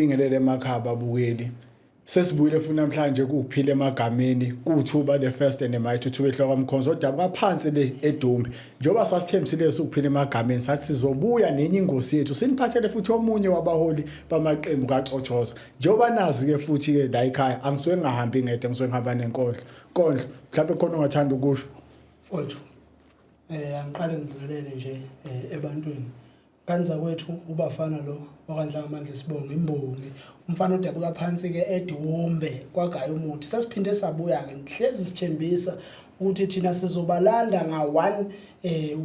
Bingelele emakhaya babukeli. Sesibuyile futhi namhlanje kuphila emagameni kuthuba the first and the mighty uthuba ehloko mkhonzo odabuka phansi le eDumbe. Njengoba sasithembisile ukuphila emagameni sathi sizobuya nenye ingosi yethu siniphathele futhi omunye wabaholi bamaqembu kaCothoza. Njengoba nazi ke futhi ke la ekhaya angisuke ngingahambi ngedwa ngisuke ngihamba nenkondlo. Nkondlo mhlawumbe khona ongathanda ukusho. Mfowethu angiqale ngibingelele nje ebantwini. Kanza kwethu ubafana lo wakandlangamandla isibongo imbongi umfana odabuka phansi ke eDumbe kwagaya umuthi sesiphinde sabuya ke hlezi sithembisa ukuthi thina sizobalanda nga one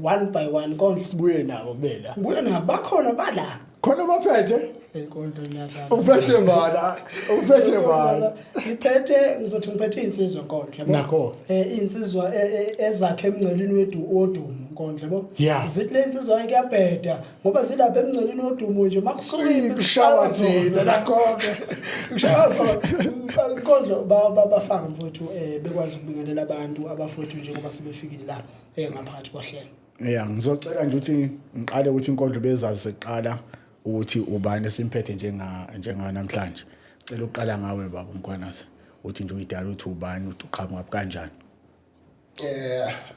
one by one konke sibuye nabo bela buye nabo bakhona bala khona baphethe inkondlo niyadlala uphethe bala uphethe bala ngiphethe ngizothi ngiphethe insizwa nkondlo yabo Nakho. Insizwa ezakhe emngceleni wedu wodumo nkondlo yabo Yeah. zithi le insizwa kuyabheda ngoba zilapha emngceleni wodumo nje makusuka impi Kushawa thina nakho-ke kushawa sona nkondlo bafaka mfowethu bekwazi ukubingelela abantu abafowethu njengoba sebefikile la ngaphakathi kohlelo. Ya, ngizocela nje ukuthi ngiqale ukuthi inkondlo bezazi seqala ukuthi ubani esimphethe njenga njenganamhlanje. Cela uqala ngawe baba uMkhwanazi uthi nje uyidala uthi ubani uthi uqhamuka kanjani.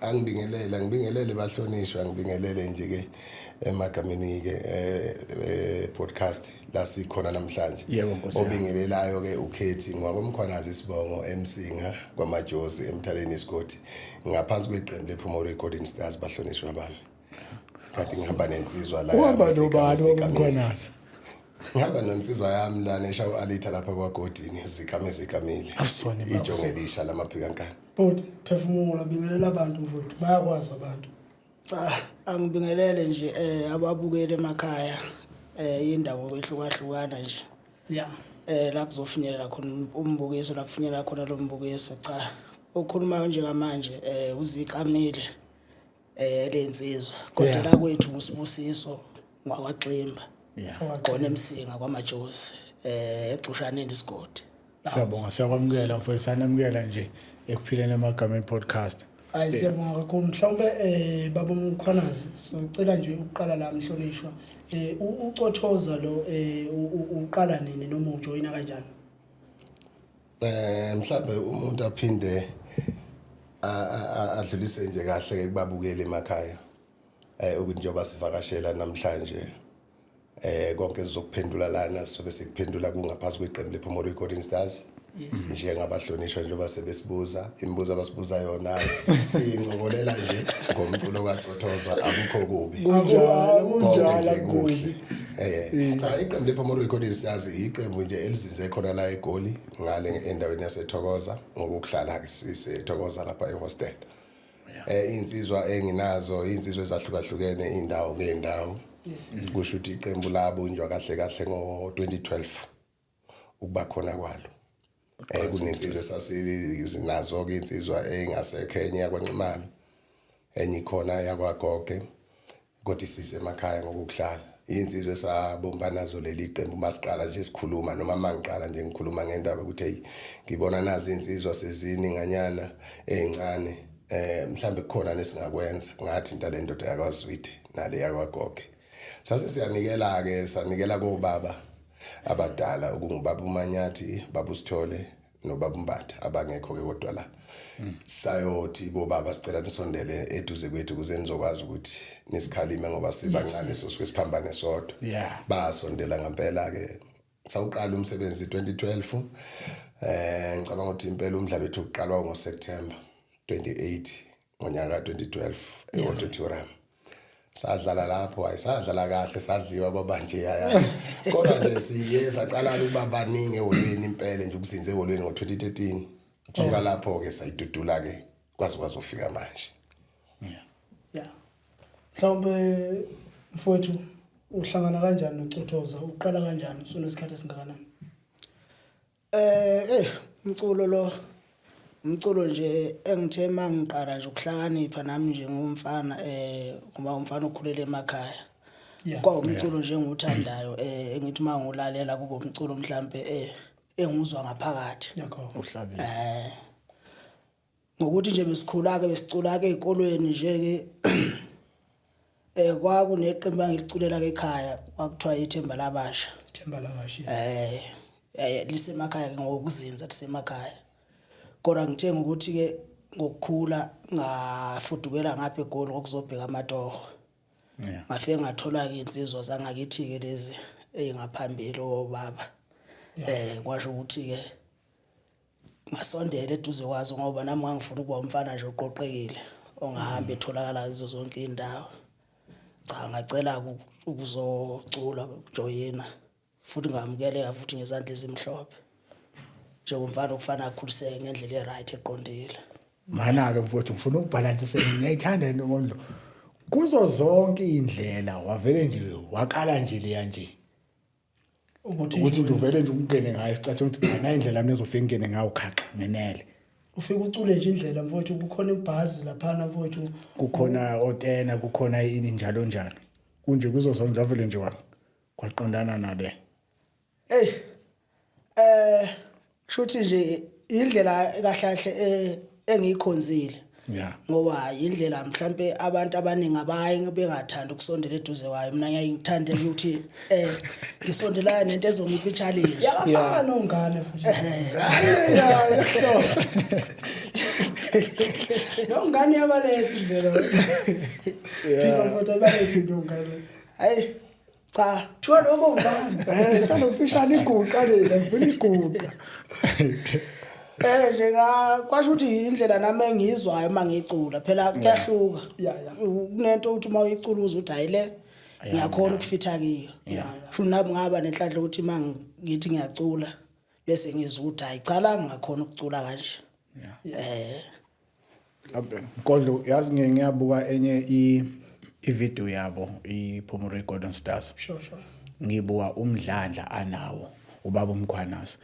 Angibingelele ngibingelele bahlonishwa ngibingelele nje ke emagameni ke podcast la sikhona namhlanje. Yebo, Nkosi yami. Obingelelayo ke ukhethi ngwakwamkhwanazi isibongo eMsinga kwaMajozi emthaleni isigodi ngaphansi kweqembu lePhumo Recording Stars bahlonishwa bami. Kade ngihamba nensizwa la. Uhamba yami, nobani Zikamile. uMkhwanazi? Ngihamba nensizwa yami lana eshawa alitha lapha kwaGodini zikame zikamile. Awusona baba. Ijonge elisha lamaphikankani. Bhuti phefumula bingelela abantu mfowethu bayakwazi abantu. Cha, angibingelele nje ababukeli emakhaya indawo ehlukahlukana nje. Yeah. La kuzofinyelela khona umbukiso la kufinyelela khona lo mbukiso cha. Okhuluma njengamanje uzikamile lensizwa. Kodwa la kwethu uSibusiso ngwakwaXimba. Yeah. Khona eMsinga kwaMajozi eGxushaneni isigodi. Siyabonga siyakwamukela mfowethu sanamukela nje ekuphileni emagameni podcast. Hayi siyabonga kakhulu mhlawumbe baba uMkhwanazi sicela nje ukuqala la mhlonishwa ucothoza lo uqala nini noma ujoyina kanjani? Mhlambe umuntu aphinde adlulise nje kahle kubabukeli emakhaya ukuthi njengoba sivakashela namhlanje konke sizokuphendula lana sobe sikuphendula kungaphansi kweqembu lePhumo Recording Stars njengabahlonishwa njengoba sebesibuza imibuzo abasibuza yona siyincokolela nje ngomculo kaCothoza akukho kubi. Kunjalo Konke kunjalo nje kuhle. kubi. Cha iqembu lePhumo Recording Stars iqembu nje elizinze khona la eGoli ngale endaweni yaseThokoza ngokuhlala ke siseThokoza lapha ehostel. Insizwa enginazo insizwa ezahlukahlukene indawo ngendawo. Kusho ukuthi iqembu labunjwa kahle kahle ngo-2012 ukuba khona kwalo. Kunensizwa esasinazo ke insizwa engasekho enye yakwaNxumalo enye ikhona yakwaGoge kodwa isisemakhaya ngokuhlala. Insizwa esabumba nazo leli qembu masiqala nje sikhuluma noma mangiqala nje ngikhuluma ngendaba ukuthi hey ngibona nazi insizwa sezininganyana ezincane mhlambe kukhona nesingakwenza ngathi into le ndoda yakwaZwide nale yakwaGoge. Sase siyanikela ke sanikela kobaba abadala okungubaba uManyathi baba uSithole nobaba uMbatha abangekho ke kodwa la. Sayothi bobaba sicela nisondele eduze kwethu ukuze nizokwazi ukuthi nisikhalime ngoba sibancane sosuke siphambane sodwa. Yeah. Basondela ngempela ke sawuqala umsebenzi 2012 ngicabanga ukuthi impela umdlalo wethu uqalwa ngoSeptember 28 ngonyaka ka2012 eAuditorium. Sadlala lapho ayisadlala kahle sadliwa kwaba nje yaya. Kodwa nje siye saqala ukuba baningi eholweni impela nje ukuzinze eholweni ngo2013. Kusuka lapho ke sayidudula ke kwaze kwazofika manje. Yeah. Mhlawumbe mfowethu uhlangana kanjani noCothoza uqala kanjani usunesikhathi esingakanani? Umculo lo umculo nje engithe mangiqala nje ukuhlakanipha nami nje ngumfana ngoba umfana okhulele emakhaya. Yeah. Kwa umculo nje engiwuthandayo engithi mangulalela kube umculo mhlambe enguzwa ngaphakathi. Yakho. Uhlabile. Ngokuthi nje besikhula ke besicula ke ezikolweni nje ke kwakuneqembu angiliculela ke ekhaya kwakuthiwa ithemba labasha. Ithemba lakashi. Lisemakhaya ke ngokuzinza lisemakhaya. Kodwa ngithe ngokuthi ke ngokukhula ngafudukela ngapha eGoli ngokuzobheka amatoho. Ngafike ngathola ke insizwa zangakithi ke lezi ezingaphambili obaba. Kwasho ukuthi ke ngasondela eduze kwazo ngoba nami ngangifuna ukuba umfana nje oqoqekile ongahamba etholakala kuzo zonke indawo. Cha, ngacela ukuzocula, ukujoyina, futhi ngamukeleka futhi ngezandla ezimhlophe njengomfana okufanele akhuliseke ngendlela e-right eqondile. Mana-ke mfowethu, ngifuna ukubhalansise, ngiyayithanda into ngondlo kuzo zonke iy'ndlela. Wavele nje waqala nje leya nje ukuthi ukuthi nje uvele nje ungene ngayo isicathe ukuthi cha, nayi indlela mina ezofika ngene ngayo, khaxa ngenele. Ufike ucule nje indlela mfowethu, kukhona ibhazi laphana mfowethu. Kukhona otena, kukhona ini, njalo njalo, kunje kuzo zonke, wavele nje kwaqondana nale. Hey, kushuthi nje indlela kahle kahle engiyikhonzile ngoba indlela mhlambe abantu abaningi abayi bengathanda ukusondela eduze kwayo, mina ngiyayithanda ukuthi ngisondelana nento ezongipha i-challenge. Yabafaka nongane futhi. Yeah. Nongane yabaletha indlela. Fika mfowethu, abaletha nongane. Hayi cha. Thiwa lokho ngubani? Thanda ufishane iguqa lela, ngifuna iguqa. Nje kwasho ukuthi indlela nami engiyizwayo uma ngiyicula phela kuyahluka. Kunento ukuthi uma uyicula uzwe ukuthi hayi, le ngiyakhona ukufitha kiyo. Futhi nami ngaba nenhlanhla ukuthi uma ngithi ngiyacula bese ngizwa ukuthi hayi cha, la ngingakhona ukucula kanje. Mhlawumbe Nkodlo, yazi ngiyabuka enye i-video yabo iPomeroy Golden Stars. Sure sure. Ngibuka umdlandla anawo ubaba uMkhwanazi.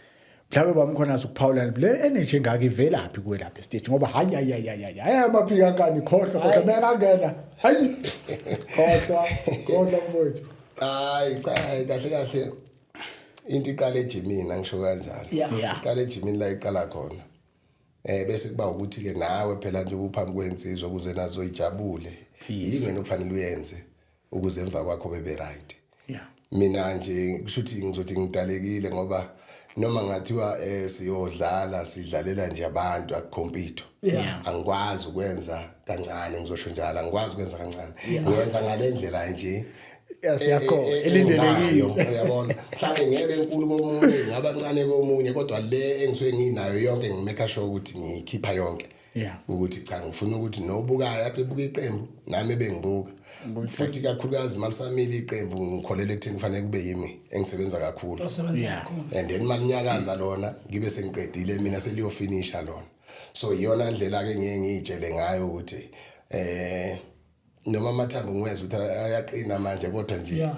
Mhlawumbe baba uMkhwanazi, ukuphawula le energy engaka ivelaphi kuwe lapha stage, ngoba hayi hayi hayi hayi hayi, amaphika nkani, khohlwa kodwa mengangena, hayi, khohlwa khohlwa mfowethu. Hayi cha, kahle kahle into iqala ejimini, angisho kanjalo. Iqala ejimini la iqala khona. Bese kuba ukuthi ke nawe phela nje uphambi kwensizwa ukuze nazo ijabule. Yini wena okufanele uyenze ukuze emva kwakho bebe right. Mina nje kusho ukuthi ngizothi ngidalekile ngoba noma ngathiwa siyodlala, sidlalela nje abantu, akukhompitho. Angikwazi ukwenza kancane, ngizosho njalo, angikwazi ukwenza kancane. Ngiyenza ngalendlela nje Siyakho elindelekile. Enginayo, uyabona, mhlawumbe ngebe enkulu komunye, ingaba ncane komunye, kodwa le engisuke nginayo yonke ngimake sure ukuthi ngiyikhipha yonke ukuthi cha, ngifuna ukuthi nobukayo ade ebuka iqembu nami bengibuka, futhi kakhulukazi malisamile iqembu ngikholelwa ekutheni kufanele kube yimi engisebenza kakhulu. Osebenza kakhulu. And then malinyakaza lona ngibe sengiqedile mina, seliyofinisha lona. So iyona ndlela ke ngiye ngiyitshele ngayo ukuthi noma amathambo ngiwezwa ukuthi ayaqina manje, kodwa nje cha,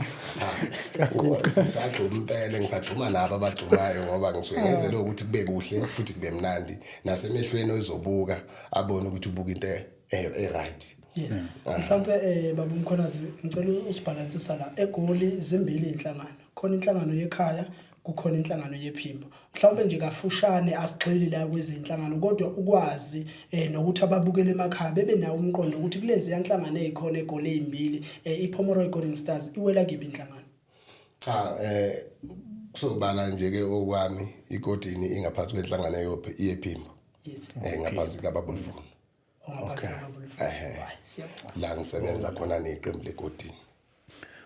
sisagxuma impela, ngisagxuma nabo abagxumayo ngoba ngisuke ngenzele ukuthi kube kuhle futhi kube mnandi nasemehlweni ozobuka, abone ukuthi ubuka into e-right. Yes. Mhlawumbe baba uMkhwanazi, ngicela usibhalansisa la. EGoli zimbili inhlangano. Khona inhlangano yekhaya, kukhona inhlangano yephimbo. Mhlawumbe nje kafushane, asigxili la kwezinhlangano, kodwa ukwazi nokuthi ababukele emakhaya bebe nawo umqondo ukuthi kulezi yanhlangano ezikhona eGoli ezimbili, iPomeroy Golden Stars iwela kiphi inhlangano? Cha, kusobala nje ke okwami igodini ingaphansi kwenhlangano yephimbo. Ngaphansi kababulivuna. Ongaphansi kwababulivuna. Ehhe. Hayi, siyabonga. La ngisebenza khona neqembu legodini.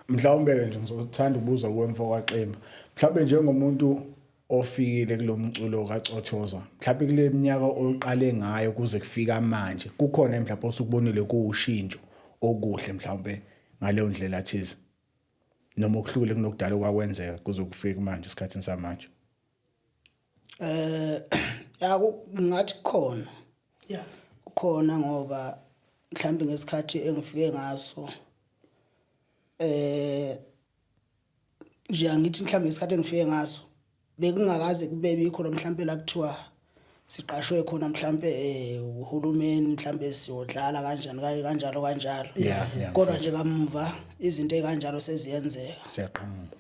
Mhlawumbe nje ngizothanda ukubuza kuwe mfo kwaXimba, mhlawumbe njengomuntu ofikile kulo mculo kaCothoza, mhlawumbe kule minyaka oqale ngayo kuze kufika manje, kukhona mhlawumbe osukubonile kuwushintsho okuhle mhlawumbe ngaleyo ndlela thize noma okuhlukile kunokudala okwakwenzeka kuze kufike manje, esikhathini samanje? Ya, ngathi kukhona. Kukhona, ngoba mhlawumbe ngesikhathi engifike ngaso nje, angithi mhlawumbe ngesikhathi engifike ngaso bekungakaze kube bikho lo mhlawumbe la kuthiwa siqashwe khona mhlawumbe uhulumeni, mhlawumbe siyodlala kanjani kanjalo kanjalo. Kodwa nje kamuva izinto ezikanjalo seziyenzeka. Siyaqhamuka.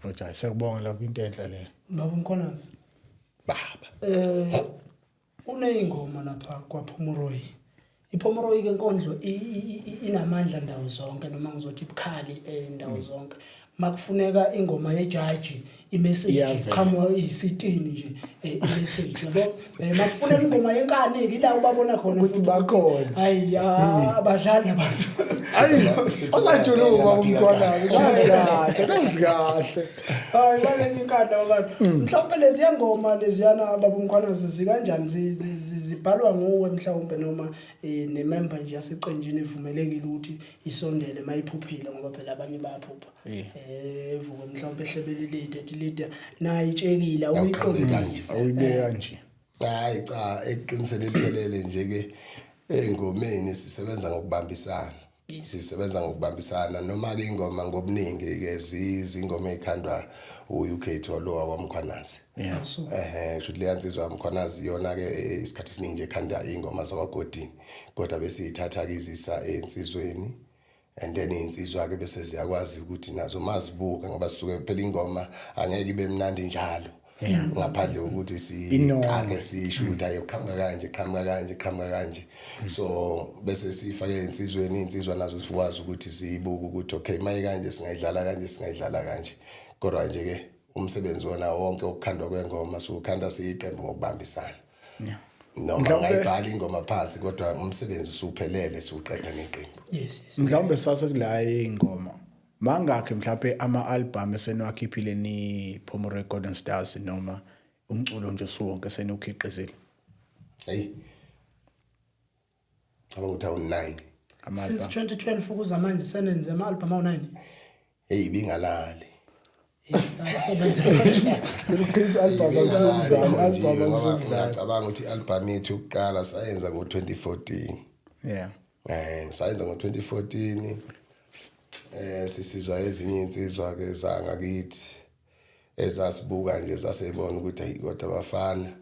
Futhi hayi, siyakubonga lokho, into enhle leyo. Baba uMkhwanazi. Baba. Kuneyingoma lapha kwaPomeroy. IPomeroy ke, inkondlo inamandla ndawo zonke, noma ngizothi ibukhali ndawo zonke. Makufuneka ingoma yejaji, imessage Iyavela. qhamuka iyisitini nje, imessage yabo. Makufuneka ingoma yenkani ke, ila ubabona khona Ukuthi futhi bakhona. Hayi, abadlali abantu. Ayi, osajuluka umntwana, kazi kahle, kazi kahle. Hayi, balenye inkani labo bantu. Mhlawumbe leziya ngoma leziyana, baba uMkhwanazi, zikanjani? Zibhalwa nguwe mhlawumbe, noma nemember nje yaseqenjini ivumelekile ukuthi isondele mayiphuphile? Ngoba phela abanye bayaphupha, evuke mhlawumbe ehlebele leader, ethi, "Leader, nayi itshekile," awuyiqondise. Awuyibeka nje. Hayi cha, eqinisweni eliphelele nje ke, engomeni sisebenza ngokubambisana. Sisebenza ngokubambisana, noma ke ingoma ngobuningi ke zingoma ezikhandwa u-UK Tholo wakwaMkhwanazi. So Ehe, kusho leya nsizwa yaMkhwanazi iyona ke isikhathi esiningi nje ekhanda ingoma zakwaGodini, kodwa bese ithatha ke izisa ensizweni, and then insizwa ke bese ziyakwazi ukuthi nazo mazibuka, ngoba sisuke phela ingoma angeke ibe mnandi njalo ngaphandle kokuthi Inongo. sikake sisho ukuthi ayi, qhamuka kanje, qhamuka kanje, qhamuka kanje. So bese sifake insizweni, insizwa nazo sikwazi ukuthi siyibuke ukuthi okay, maye kanje singayidlala kanje, singayidlala kanje. Kodwa nje ke umsebenzi wona wonke ukukhandwa kwengoma siwukhanda siyiqembu ngokubambisana. Noma ungayibhala ingoma phansi, kodwa umsebenzi usuphelele siwuqeda neqembu. Yes. Mhlawumbe sase kula ingoma, mangakhi mhlawumbe ama-album eseniwakhiphile ni Pomeroy Golden Stars, noma umculo nje suwonke seniwukhiqizile? Hey, cabanga ukuthi awu-9. Since Ama-album. 2012 ukuza manje senenze ama-album awu-9. Hey, ibingalali. Asebenza. Ukukhipha i-album akusizana, album akusizana. Ngiyacabanga ukuthi i-album yethu yokuqala sayenza ngo-2014. Sayenza ngo-2014, sisizwa ezinye insizwa ke zangakithi ezasibuka nje, zasebona ukuthi hayi, kodwa abafana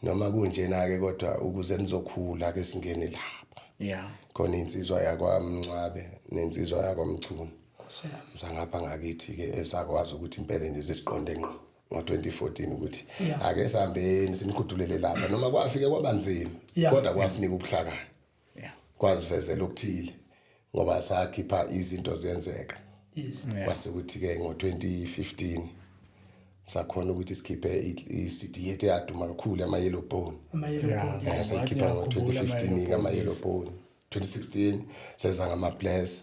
noma kunjena ke, kodwa ukuze nizokhula ke singene lapha. Khona insizwa yakwaMncwabe nensizwa yakwaMchunu Nkosi yami. zangapha ngakithi ke ezakwazi ukuthi impela nje zisiqonde ngqo ngo-2014 ukuthi ake sihambeni sinikhudulele lapha, noma kwafike kwabanzima, kodwa kwasinika ubuhlakani, kwazivezela okuthile ngoba sakhipha izinto ziyenzeka. Kwase kuthi ke ngo-2015 sakhona ukuthi sikhiphe i-CD yethu eyaduma kakhulu, ama-Yellow Bone. Ama-Yellow Bone. Sayikhipha Ngiyakhumbula ngo-2015 ama-Yellow ke ama-Yellow Bone. 2016 seza ngama-Bless,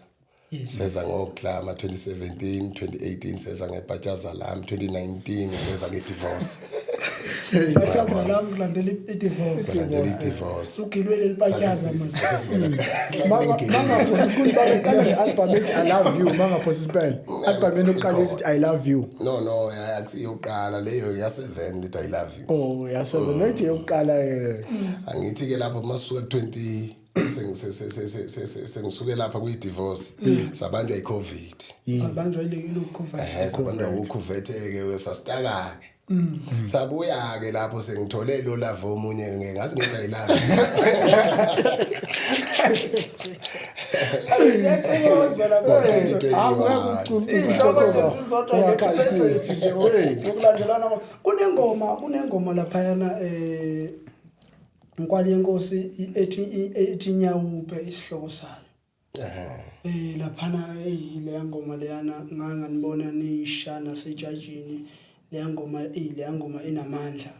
seza ngoklama 2017, 2018 seza ngebhatshaza lami, 2019 seza nge-divorce. Ibhatshaza lami kulandela i-divorce. Kulandela i-divorce. Ugilwe leli bhatshaza manje. Mangaphosi sikhulu, babeqala nge-album ethi "I Love You". Mangaphosi impela, album yenu yokuqala ethi "I Love You". No, akusiyo yokuqala leyo, ya-7 lethi "I Love You". Oh, ya-7 lethi yokuqala. Angithi ke lapho masuka ku-20 sengisuke lapha kwi-divorce, sabanjwa i-COVID. Sabanjwa ile COVID. Sabanjwa ukhuvethe-ke, sasitaka-ke, sabuya-ke lapho sengithole lo love omunye, ngaze ngithi "I love you". Iyathokozwa lapho. 2021. Iy'hloko zethu zodwa nje, message nje ngokulandelana kunengoma laphayana, Nkwali Yenkosi, ethi Nyawupe isihloko sayo. Laphana, hey, leya ngoma leyana nganganibona nishana sejajini. Leya ngoma, leya ngoma inamandla.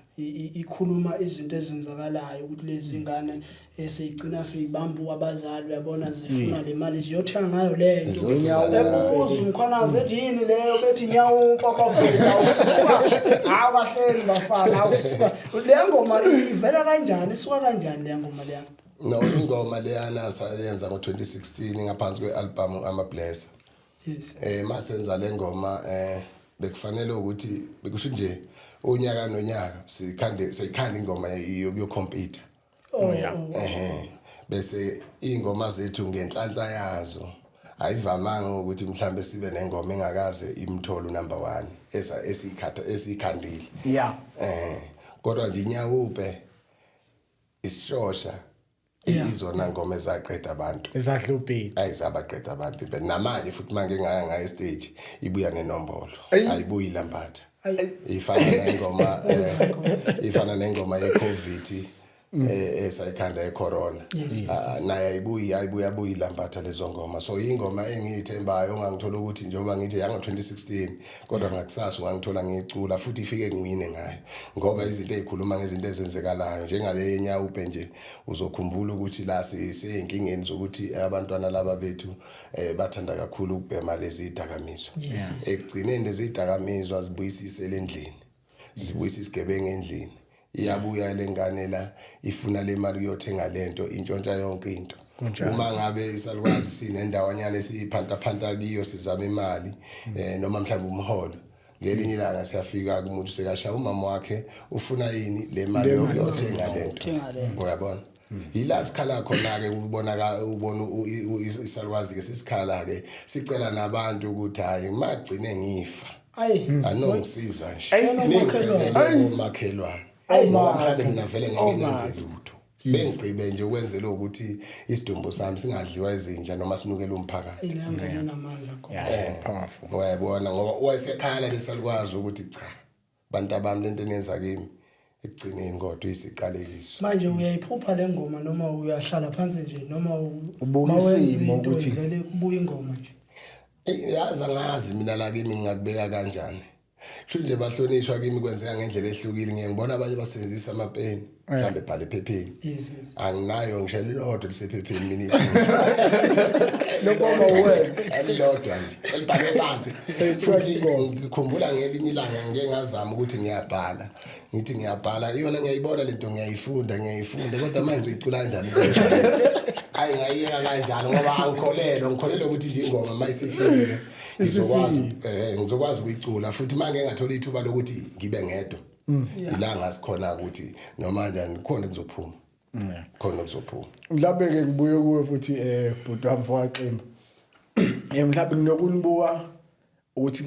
Ikhuluma izinto ezenzakalayo ukuthi lezi ngane eseyigcina seyibamba abazali, uyabona, zifuna le mali ziyothenga ngayo le nto. Ziyothenga. Ebuza uMkhwanazi ethi, "Yini leyo?" Bethi, "Nyawupa bafethu." Awusuka, hawu, kahleni bafana, awusuka. Leya ngoma ivela kanjani, isuka kanjani leya ngoma leya? No, ingoma leyana sayenza ngo-2016 ngaphansi kwe-album Ama-Blesser. Masenza le ngoma, bekufanele ukuthi bekusho nje unyaka nonyaka sikhande, seyikhanda ingoma yokuyocompete. Oh. Yeah. Oh. Ehe, bese ingoma zethu ngenhlanhla yazo ayivamanga ukuthi mhlambe sibe nengoma engakaze imtholo number 1 esa esiyikhatha esiyikhandile. Kodwa nje iNyawupe, isishosha, izona ngoma ezaqeda abantu. Ezahluphi. Ayizabaqeda abantu impela. Namanje futhi manje ngaya ngaye stage ibuya nenombolo, ayibuyi lambatha. Ifana nengoma, ifana nengoma yeCovid. Esayikhanda eCorona. Yes. Ah, naye ayibuyi, ayibuyi, abuyi lambatha lezo ngoma. So ingoma engiyithembayo ongangithola ukuthi njengoba ngithi yango 2016, kodwa ngakusasa ungangithola ngiyicula futhi ifike ngiwine ngayo, ngoba izinto ezikhuluma ngezinto ezenzekalayo njengale yenyawupe nje. Uzokhumbula ukuthi la siseyinkingeni zokuthi abantwana laba bethu bathanda kakhulu ukubhema lezi dakamizwa. Ekugcineni lezi dakamizwa zibuyisise endlini, zibuyisa isigebengu endlini. Iyabuya lengane la ifuna le mali kuyothenga lento, intshontsha yonke into. Uma ngabe isalukwazi sinendawanyana esiyiphanta phanta kiyo, sizama imali noma mhlawumbe umholo, ngelinye ilanga siyafika kumuntu sekashaya umama wakhe, ufuna yini le mali yokuyothenga lento. Thenga lento. Uyabona, yila sikhala khona ke, ubona ka ubona isalukwazi ke sesikhala ke, sicela nabantu ukuthi hayi, magcine ngifa, Ayi. anongisiza nje, Omakhelwane. ningigcinele omakhelwane, ngoba mhlawumbe mina vele ngeke nenze lutho, bengigqibe nje ukwenzela ukuthi isidumbu sami singadliwa izinja noma sinukele umphakathi. Ile ngoma inamandla khona. Yeah, powerful. Uyayibona, ngoba wayesekhala lesalukwazi ukuthi cha, bantu abami, lento eniyenza kimi ekugcineni kodwa isiqalekiso. Manje uyayiphupha le ngoma noma uyahlala phansi nje noma Ubuka mawenza isimo into ivele kubuya ingoma nje? Eyi, yazi angazi mina la kimi ngingakubeka kanjani. Kusho nje bahlonishwa, kimi kwenzeka ngendlela ehlukile. Ngiye ngibona abanye basebenzisa amapeni, mhlawumbe ebhale ephepheni. Yes. Anginayo ngisho elilodwa lisephepheni mina. Lokho wena. Elilodwa nje elibhalwe phansi. Futhi ngikhumbula ngelinye ilanga ngike ngazama ukuthi ngiyabhala, ngithi ngiyabhala iyona, ngiyayibona lento, ngiyayifunda, ngiyayifunda, kodwa manje ngiyicula kanjani? Hayi, ngayiyeka kanjalo ngoba angikholelwa, ngikholelwa ukuthi nje ingoma mayisifikile ngizokwazi ukuyicula futhi uma ngeke ngathola ithuba lokuthi ngibe ngedwa, ila ngasikhona ukuthi noma kanjani khona kuzophuma, khona kuzophuma. Mhlawumbe ke ngibuye kuwe futhi, bhuti wami mfokaXimba. Mhlawumbe nginokunibuka ukuthi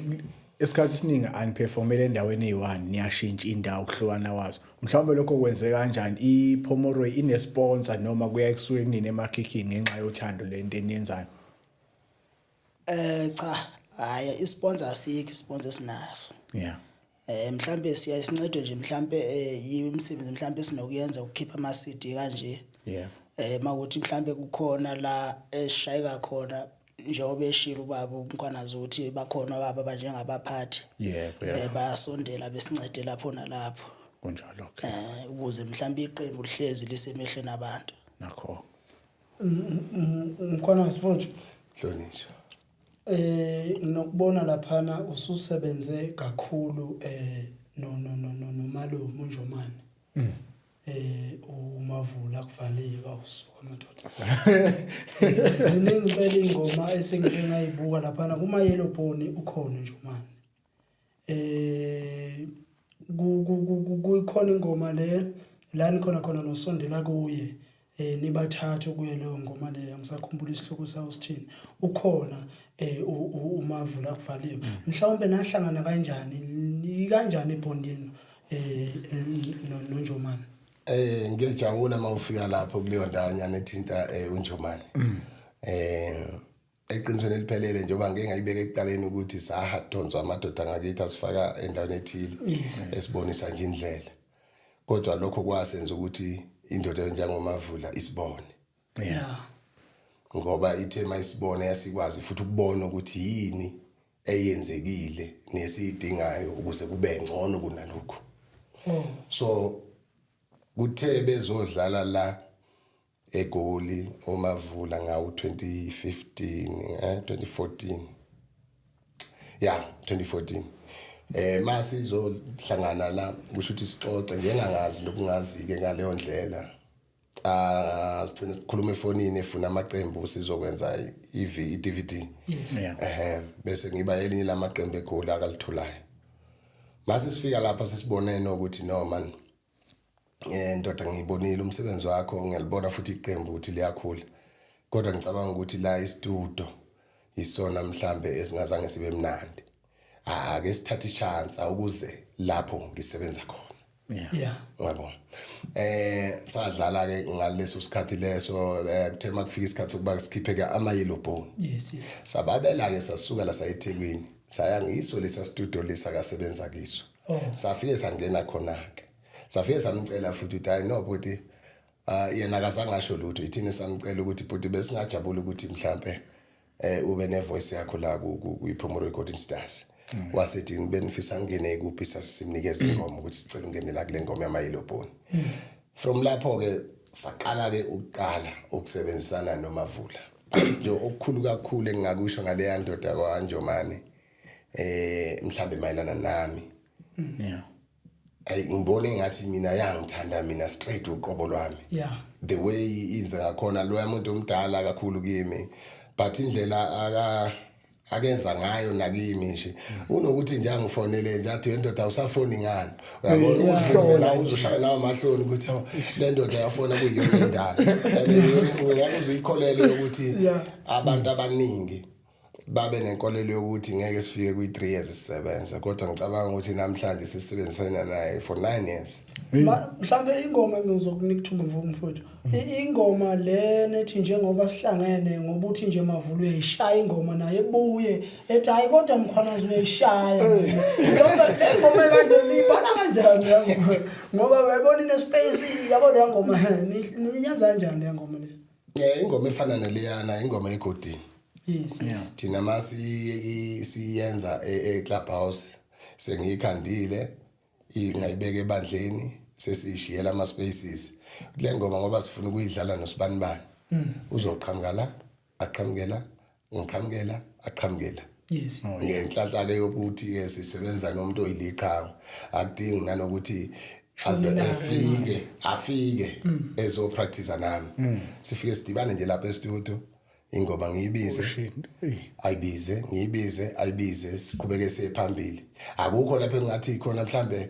isikhathi esiningi aniperformele endaweni eyi-one, niyashintsha indawo kuhlukana wazo. Mhlawumbe lokho kwenzeka kanjani? IPomoroy ine-sponsor noma kuyaye kusuke kunini emakhikhini ngenxa yothando lento eniyenzayo? Cha, hayi, isponsor asikho, isponsor sinaso. Mhlambe siya sincedwe nje mhlambe yimisebenzi mhlambe sinokuyenza ukukhipha ama CD kanje. Makuthi mhlambe kukhona la esishayeka khona, njengoba eshilo ubaba uMkhwanazi ukuthi bakhona baba abanjengabaphathi. Bayasondela besincede lapho nalapho. Kunjalo, okay. Ukuze mhlambe iqembu lihlezi lisemehlweni abantu. Nakho. Mkhwanazi futhi. Hlonishwa. Nokubona laphana ususebenze kakhulu no no no no nomalume uNjomane. Umavula kuvaliwe, awusuka madoda. Ziningi impela ingoma esengike ngayibuka laphana kuma Yellow Bone, ukhona uNjomane. Kukhona ingoma le la nikhona khona nosondela kuye, nibathathu kuye leyo ngoma leyo, ngisakhumbula isihloko sawo sithini. Ukhona uMavula kuvaliwe. Mhlawumbe nahlangana kanjani, kanjani ibond yenu noNjomane? Ngiyajabula mawufika lapho kuleyo ndawo nyana ethinta uNjomane. Eqinisweni eliphelele, njengoba ngeke ngayibeka ekuqaleni ukuthi sahadonswa amadoda ngakithi asifaka endaweni ethile esibonisa nje indlela. Kodwa lokho kwasenza ukuthi indoda enjengomavula isibone. Ngoba ithe mayisibone yasikwazi futhi ukubona ukuthi yini eyenzekile nesiyidingayo ukuze kube ngcono kunalokho. So kuthe bezodlala la eGoli uMavula ngawo 2015, 2014, yeah, 2014, masizohlangana la, kusho ukuthi sixoxe njengangazi nokungazi ke ngaleyo ndlela. Ah, sigcine sikhuluma efonini, efuna amaqembu sizokwenza iV iDVD. Bese ngiba elinye lamaqembu eGoli akalitholayo. Mase sifika lapha sesibonene ukuthi no man, ndoda, ngiyibonile umsebenzi wakho, ngiyalibona futhi iqembu ukuthi liyakhula, kodwa ngicabanga ukuthi la istudio isona mhlambe esingazange sibe mnandi. Ake sithathe ichance ukuze lapho ngisebenza khona. Ngiyabona. Sadlala ke ngaleso sikhathi leso, kuthe makufika isikhathi sokuba sikhiphe ke ama yellow bone. Yes. Sababela ke, sasuka la sayeThekwini. Saya ngiso lesa studio lesa kasebenza kiso. Oh. Safike sangena khona ke. Safike samcela futhi ukuthi hayi no bhuti. Ah, yena akazange asho lutho. Ithini samcela ukuthi bhuti, besingajabula ukuthi mhlambe ube ne voice yakho la ku Phomolo Golden Stars. Wasethi benifisa ngene kuphi? Sasimnikeza ingoma ukuthi sicela ungene la kule ngoma yama Yellow Bone. From lapho ke saqala ke ukuqala ukusebenzisana noMavula. But nje okukhulu kakhulu engingakusho ngaleya ndoda kwaNjomane, mhlambe mayelana nami, ayi, ngibone ngathi mina yangithanda mina straight uqobo lwami. The way inze ngakhona, loya muntu omdala kakhulu kimi, but indlela akenza ngayo nakimi nje, unokuthi nje angifonele nje athi, "Ndoda, awusafoni ngani?" Uyabona, uzibuze la, uzoshaya nawo amahloni ukuthi, "Hawu, le ndoda yafona kuyiyona indaba." And ngeke uzuyikholele ukuthi abantu abaningi babe nenkolelo yokuthi ngeke sifike kwi-3 years sisebenza, kodwa ngicabanga ukuthi namhlanje sisebenzisana naye for 9 years. Mhlambe ingoma, ngizokunika ithuba mfowethu. Ingoma le nethi njengoba sihlangene, ngoba uthi nje Mavula uyayishaya ingoma, naye ebuye ethi, "Hayi kodwa Mkhwanazi uyayishaya." Ngoba le ngoma kanje niyibhala kanjani le ngoma? Ngoba uyayibona ine space, yabo, le ngoma niyenza kanjani le ngoma le? Ingoma efana naleyana, ingoma egodini. Yes. Thina masi siyenza e-clubhouse, sengiyikhandile, ingayibeka ebandleni, sesiyishiyela ama spaces kule ngoma ngoba sifuna ukuyidlala nosibanibani. Uzoqhamuka la, aqhamukela, ngiqhamukela, aqhamukela. Ngenhlanhla ke yokuthi ke sisebenza nomuntu oyiliqhawe, akudingi nanokuthi aze afike ezo practice nami. Sifike sidibane nje lapha e-studio, ingoma ngiyibize, ayibize, ngiyibize, ayibize, siqhubeke siye phambili. Akukho lapho engathi khona mhlambe,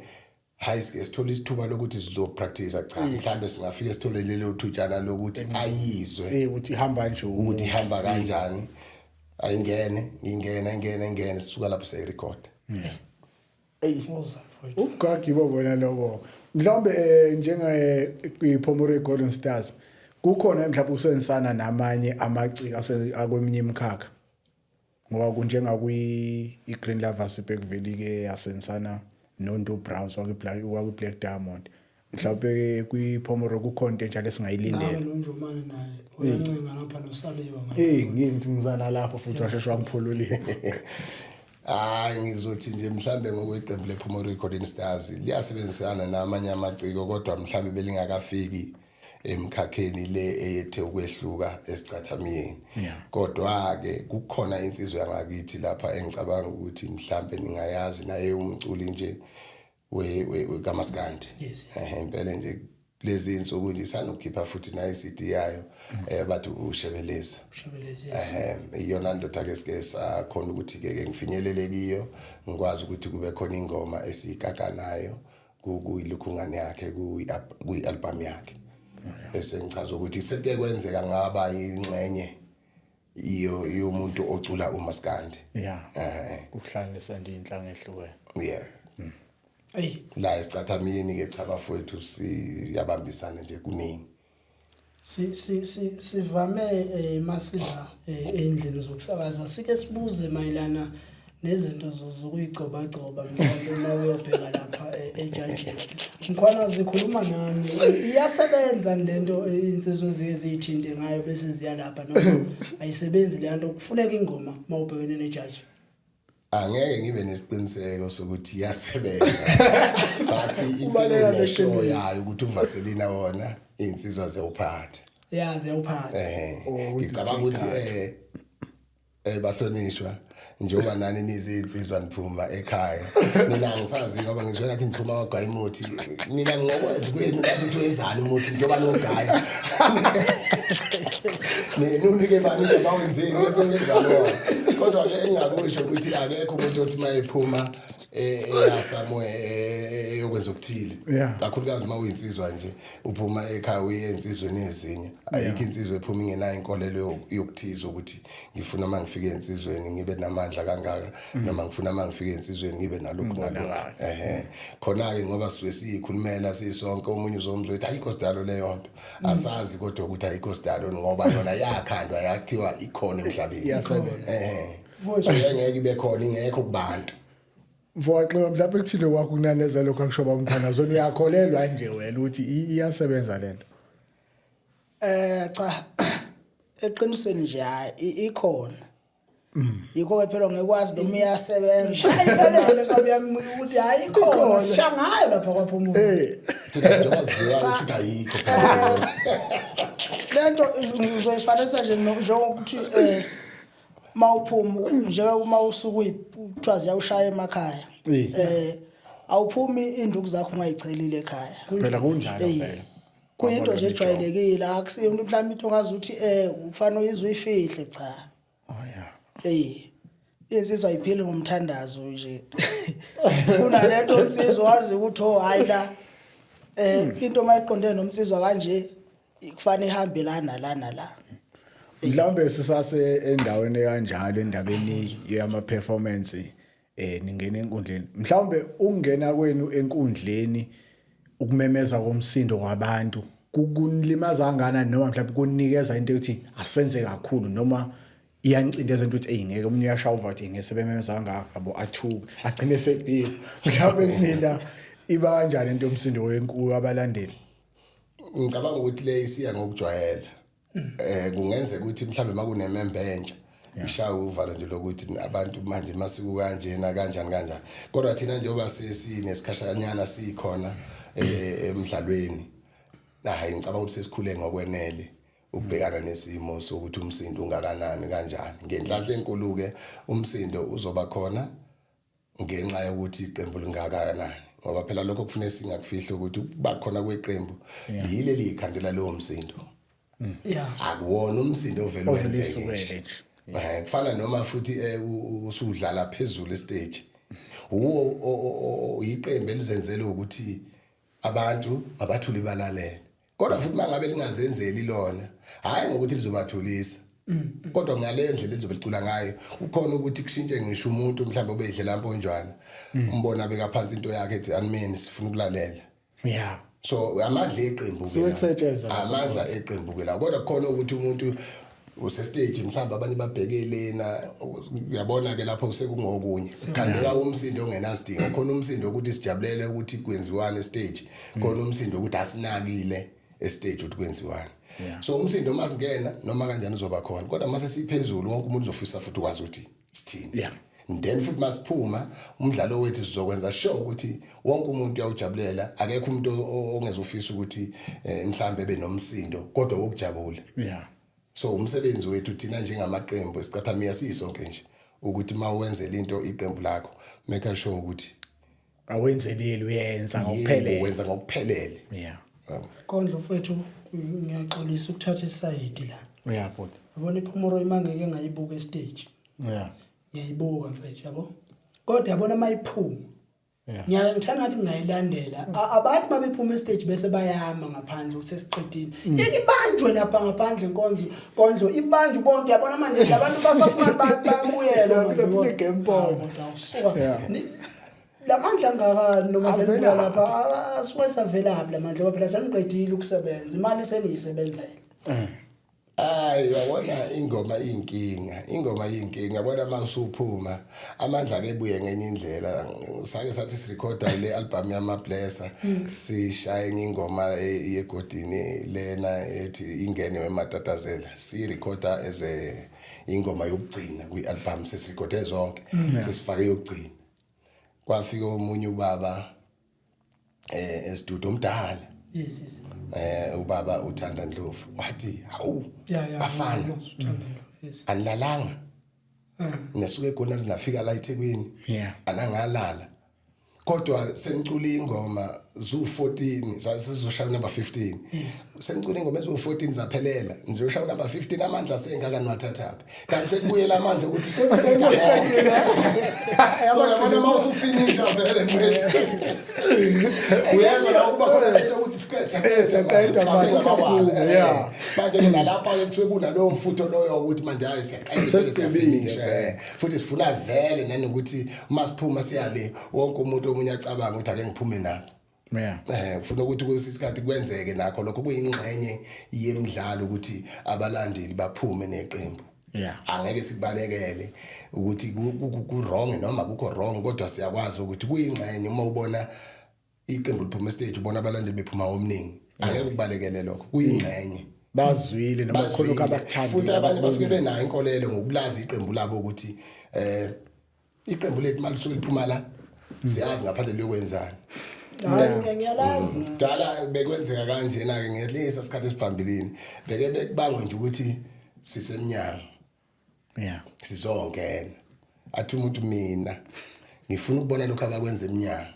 hayi, sike sithole isithuba lokuthi sizopractice. Cha, mhlambe singafike sithole lelo thutshana lokuthi ayizwe ukuthi ihamba nje. Ukuthi ihamba kanjani, ayingene, ngingena, ingene, ingene, sisuka lapho siyayirecord. Uza mfowethu. Ubugagi bobona lobo. Mhlawumbe njenge kwiPhomolo Golden Stars kukhona mhlawumbe ukusebenzisana namanye amaciko akweminye imikhakha, ngoba kunjenga kwi iGreen Lovers Bergville ke yasensana noNto Browns wakwi Black Diamond. Mhlawumbe kwiPhomolo kukhona into enjalo esingayilindela? Nawe lo Njomane naye uyancenga lapha nosaliwa. Ngithi ngizana lapho futhi washeshe wangiphululile. Hayi, ngizothi nje mhlambe ngokweqembu lePhomolo Golden Stars liyasebenzisana namanye amaciko, kodwa mhlambe belingakafiki emkhakheni le eyethe ukwehluka esicathamiyeni. Kodwa ke kukhona insizwa yangakithi lapha engicabanga ukuthi mhlambe ningayazi, naye umculi nje we kaMaskandi. Impela nje lezi insuku nje isanokukhipha futhi nayo iCD yayo, bathi uShebeleza. Shebelezi, yes. Iyona ndoda ke sike sakhona ukuthi ke ngifinyelele kiyo, ngikwazi ukuthi kube khona ingoma esiyikaka nayo kuyilukhungane yakhe, kuyi album yakhe, bese ngichaza ukuthi seke kwenzeka ngaba ingxenye iyo yomuntu ocula umaskandi. Ukuhlanganisa nje inhlanga ehlukene. Yeah. Ey. La esicathamiyeni ke, cha bafowethu, siyabambisana nje kuningi. Si si si sivame masidla endlini zokusakaza sike sibuze mayelana nezinto zokuyigcobagcoba mhlawumbe uma uyobheka lapha ejajini. Mkhwanazi, zikhuluma nami, iyasebenza lento insizwe eziye ziyithinte ngayo bese ziya lapha, noma ayisebenzi le nto? Kufuneka ingoma uma ubhekene nejaji? Angeke ngibe nesiqiniseko sokuthi iyasebenza, but into Ubaleka enginesho neqiniso. yayo ukuthi uvaselina wona insizwa ziyawuphatha. Yazi yawuphatha. Oh, ukuthi Ngicabanga ukuthi bahlonishwa, njengoba nani nizinsizwa niphuma ekhaya, mina angisazi ngoba ngizwe ngathi niphuma kwagaya umuthi. Mina ngokwazi kwenu ngathi ukuthi wenzani umuthi njengoba nogaya, nunike bani into bawenzeni bese wenzani wona. Kodwa ke engingakusho ukuthi akekho umuntu othi mayephuma eya somewhere eyokwenza okuthile, kakhulukazi uma uyinsizwa nje, uphuma ekhaya uye ensizweni ezinye, ayikho insizwa ephuma ingenayo inkolelo yokuthiza ukuthi ngifuna uma ngifike ensizweni ngibe namandla kangaka, noma ngifuna uma ngifike ensizweni ngibe nalokhu nalokhu. Khona-ke ngoba sisuke siyikhulumela sisonke, omunye uzomzwa ukuthi ayikho sidalo leyo nto. Asazi kodwa ukuthi ayikho sidalo ngoba yona yakhandwa yakuthiwa ikhona emhlabeni. Iyasebenza. Mfowethu. Ngeke ibe khona ingekho kubantu. Mfowaxeba, mhlawumbe kuthile kwakho kunaneza lokho akusho bamkhona zona, uyakholelwa nje wena ukuthi iyasebenza lento? Cha, eqinisweni nje hayi, ikhona. Yikho ke phela ngekwazi noma iyasebenza. Shayiphelele nkabi yami ukuthi hayi, ikhona, sisha ngayo lapha kwaphumulo. Thina njengoba ziwa ukuthi ayikho phela. Lento uzoyifanisa nje njengokuthi mawuphuma nje, uma usuku kuthiwa ziyawushaya emakhaya, awuphumi induku zakho ungayichelile ekhaya. Phela kunjalo vele. Kuyinto nje ejwayelekile, akusiyo into mhlawumbe into ongazi ukuthi ufanele uyizwe uyifihle, cha. Oh yeah. Insizwa ayiphili ngomthandazo nje. Kunalento insizwa wazi ukuthi, oh hayi la, into mayiqonde nomnsizwa kanje kufanele ihambe la nala nala. Mhlawumbe sisase endaweni kanjalo, endabeni yama performance, ningena enkundleni, mhlawumbe ukungena kwenu enkundleni, ukumemeza komsindo kwabantu kunilimaza kangakanani, noma mhlawumbe kunikeza into yokuthi asenze kakhulu, noma iyancindeza into ukuthi, "Ey, ngeke," omunye uyashawuva ukuthi ngeke sebememeza kangaka yabo, athuke agcine sebhile. Mhlawumbe nina iba kanjani into yomsindo wenkulu abalandeli? Ngicabanga ukuthi le isiya ngokujwayela. Kungenzeka ukuthi mhlambe makunemembe entsha ishaya uvalo nje lokuthi abantu manje masiku kanjena kanjani kanjani, kodwa thina njengoba sesinesikhashanyana sikhona emidlalweni, hayi, ngicabanga ukuthi sesikhule ngokwenele ukubhekana nesimo sokuthi umsindo ungakanani kanjani. Ngenhlanhla enkulu ke umsindo uzoba khona ngenxa yokuthi iqembu lingakanani, ngoba phela lokho kufanele singakufihli ukuthi ukuba khona kweqembu yile liyikhandela lowo msindo. Akuwona umsindo ovele ovele wenzeke usukele nje. Nje. Kufana noma futhi usudlala phezulu estage, uwo iqembu elizenzele ukuthi abantu abathuli balalele, kodwa futhi mangabe lingazenzeli lona, hayi ngokuthi lizobathulisa, kodwa ngale ndlela elizobe licula ngayo kukhona ukuthi kushintshe ngisho umuntu mhlawumbe obeyidlela mponjwana, umbona beka phansi into yakhe ethi, "Animeni, sifuna ukulalela." So amandla eqembu ke Suke la. kusetshenzwa lapho. Amandla eqembu ke la, kodwa kukhona ukuthi umuntu usestage mhlawumbe abanye babheke lena, uyabona ke lapho sekungokunye kukhandeka umsindo ongenasidingo. Khona umsindo ukuthi sijabulele ukuthi kwenziwani estage, khona umsindo ukuthi asinakile estage ukuthi kwenziwani. So umsindo masingena noma kanjani uzoba khona, kodwa mase siphezulu wonke umuntu uzofisa futhi ukwazi ukuthi sithini. Then futhi masiphuma umdlalo wethu sizokwenza sure ukuthi wonke umuntu uyawujabulela, akekho umuntu ongezofisa ukuthi mhlambe ebe nomsindo kodwa wokujabula. So umsebenzi wethu thina njengamaqembu esicathamiya sisonke nje ukuthi mawenzela into iqembu lakho, make sure ukuthi awenzeleli, uyenza yebo, ngokuphelele. Wenza ngokuphelele. Kondlo mfethu, ngiyaxolisa ukuthatha isayidi la. Yeah, bhuti. Yabona iPhomoro imangeke ngayibuka estage. Ngiyayibuka mfethu, yabo, kodwa yabona mayiphuma, ngiyake ngithanda ngathi ngingayilandela. Abantu mabephuma estage bese bayama ngaphandle ukuthi sesiqedile, yeke ibanjwe lapha ngaphandle inkonzo, kondlo, ibanjwe bonke. Yabona manje labantu basafuna babuyele manje, Kule game point. Kodwa usuka lamandla angaka noma Avelaphi? senibuya lapha, asuke savelaphi lamandla, ngoba phela seniqedile ukusebenza, imali seniyisebenzele. Hayi, yabona ingoma iyinkinga, ingoma iyinkinga. Yabona masuphuma amandla ke ebuye ngenye indlela. Sake sathi sirekhoda le album yama Blesser, sishaye enye ingoma yegodini lena ethi ingene wematatazela, sirekhoda as a ingoma yokugcina kwi-album, sesirekhode zonke, sesifake yokugcina. Kwafika omunye ubaba esidudo omdala, Yes. Ubaba uThanda Ndlovu, wathi, "Hawu, ya bafana, uThanda Ndlovu, yes. anilalanga, nisuke eGoli naze nafika la eThekwini, anangalala, kodwa senicula ingoma zu14, sizoshaya number 15. Senicula ingoma ezu14 zaphelela, nizoshaya number 15, amandla sengaka niwathathaphi? Kanti sekubuyela amandla ukuthi sesiqeda konke." So yabona uma usufinisha vele mfethu, uyezwa la ukuba khona lento ukuthi siqede. Siyaqeda manje, siyaphuma, yeah. Manje ke nalapha ke kuthiwe kunalowo mfutho loyo ukuthi manje hayi, siyaqeda, Sesigqibile, siyafinisha, futhi sifuna vele nanokuthi uma siphuma siyale wonke umuntu omunye acabanga ukuthi ake ngiphume nabo. Kufuna ukuthi kwesinye isikhathi kwenzeke nakho lokho, kuyingxenye yemidlalo ukuthi abalandeli baphume neqembu. Angeke sikubalekele ukuthi ku wrong noma kukho wrong, kodwa siyakwazi ukuthi kuyingxenye. Uma ubona iqembu liphuma stage, ubona abalandeli bephuma omningi, angeke ukubalekele lokho, kuyingxenye. Bazwile noma khona lokho Bazwile. abakuthandile. Futhi abanye basuke abakubonile. benayo inkolelo ngokulazi iqembu labo ukuthi iqembu lethu malisuke liphuma la, siyazi ngaphandle liyokwenzani. Hayi, ngiyalazi. Kudala bekwenzeka kanjena ke ngelisa sikhathi esiphambilini, beke bekubangwe nje ukuthi sisemnyango, sizongena, athi umuntu, "Mina ngifuna ukubona lokho abakwenza eminyango."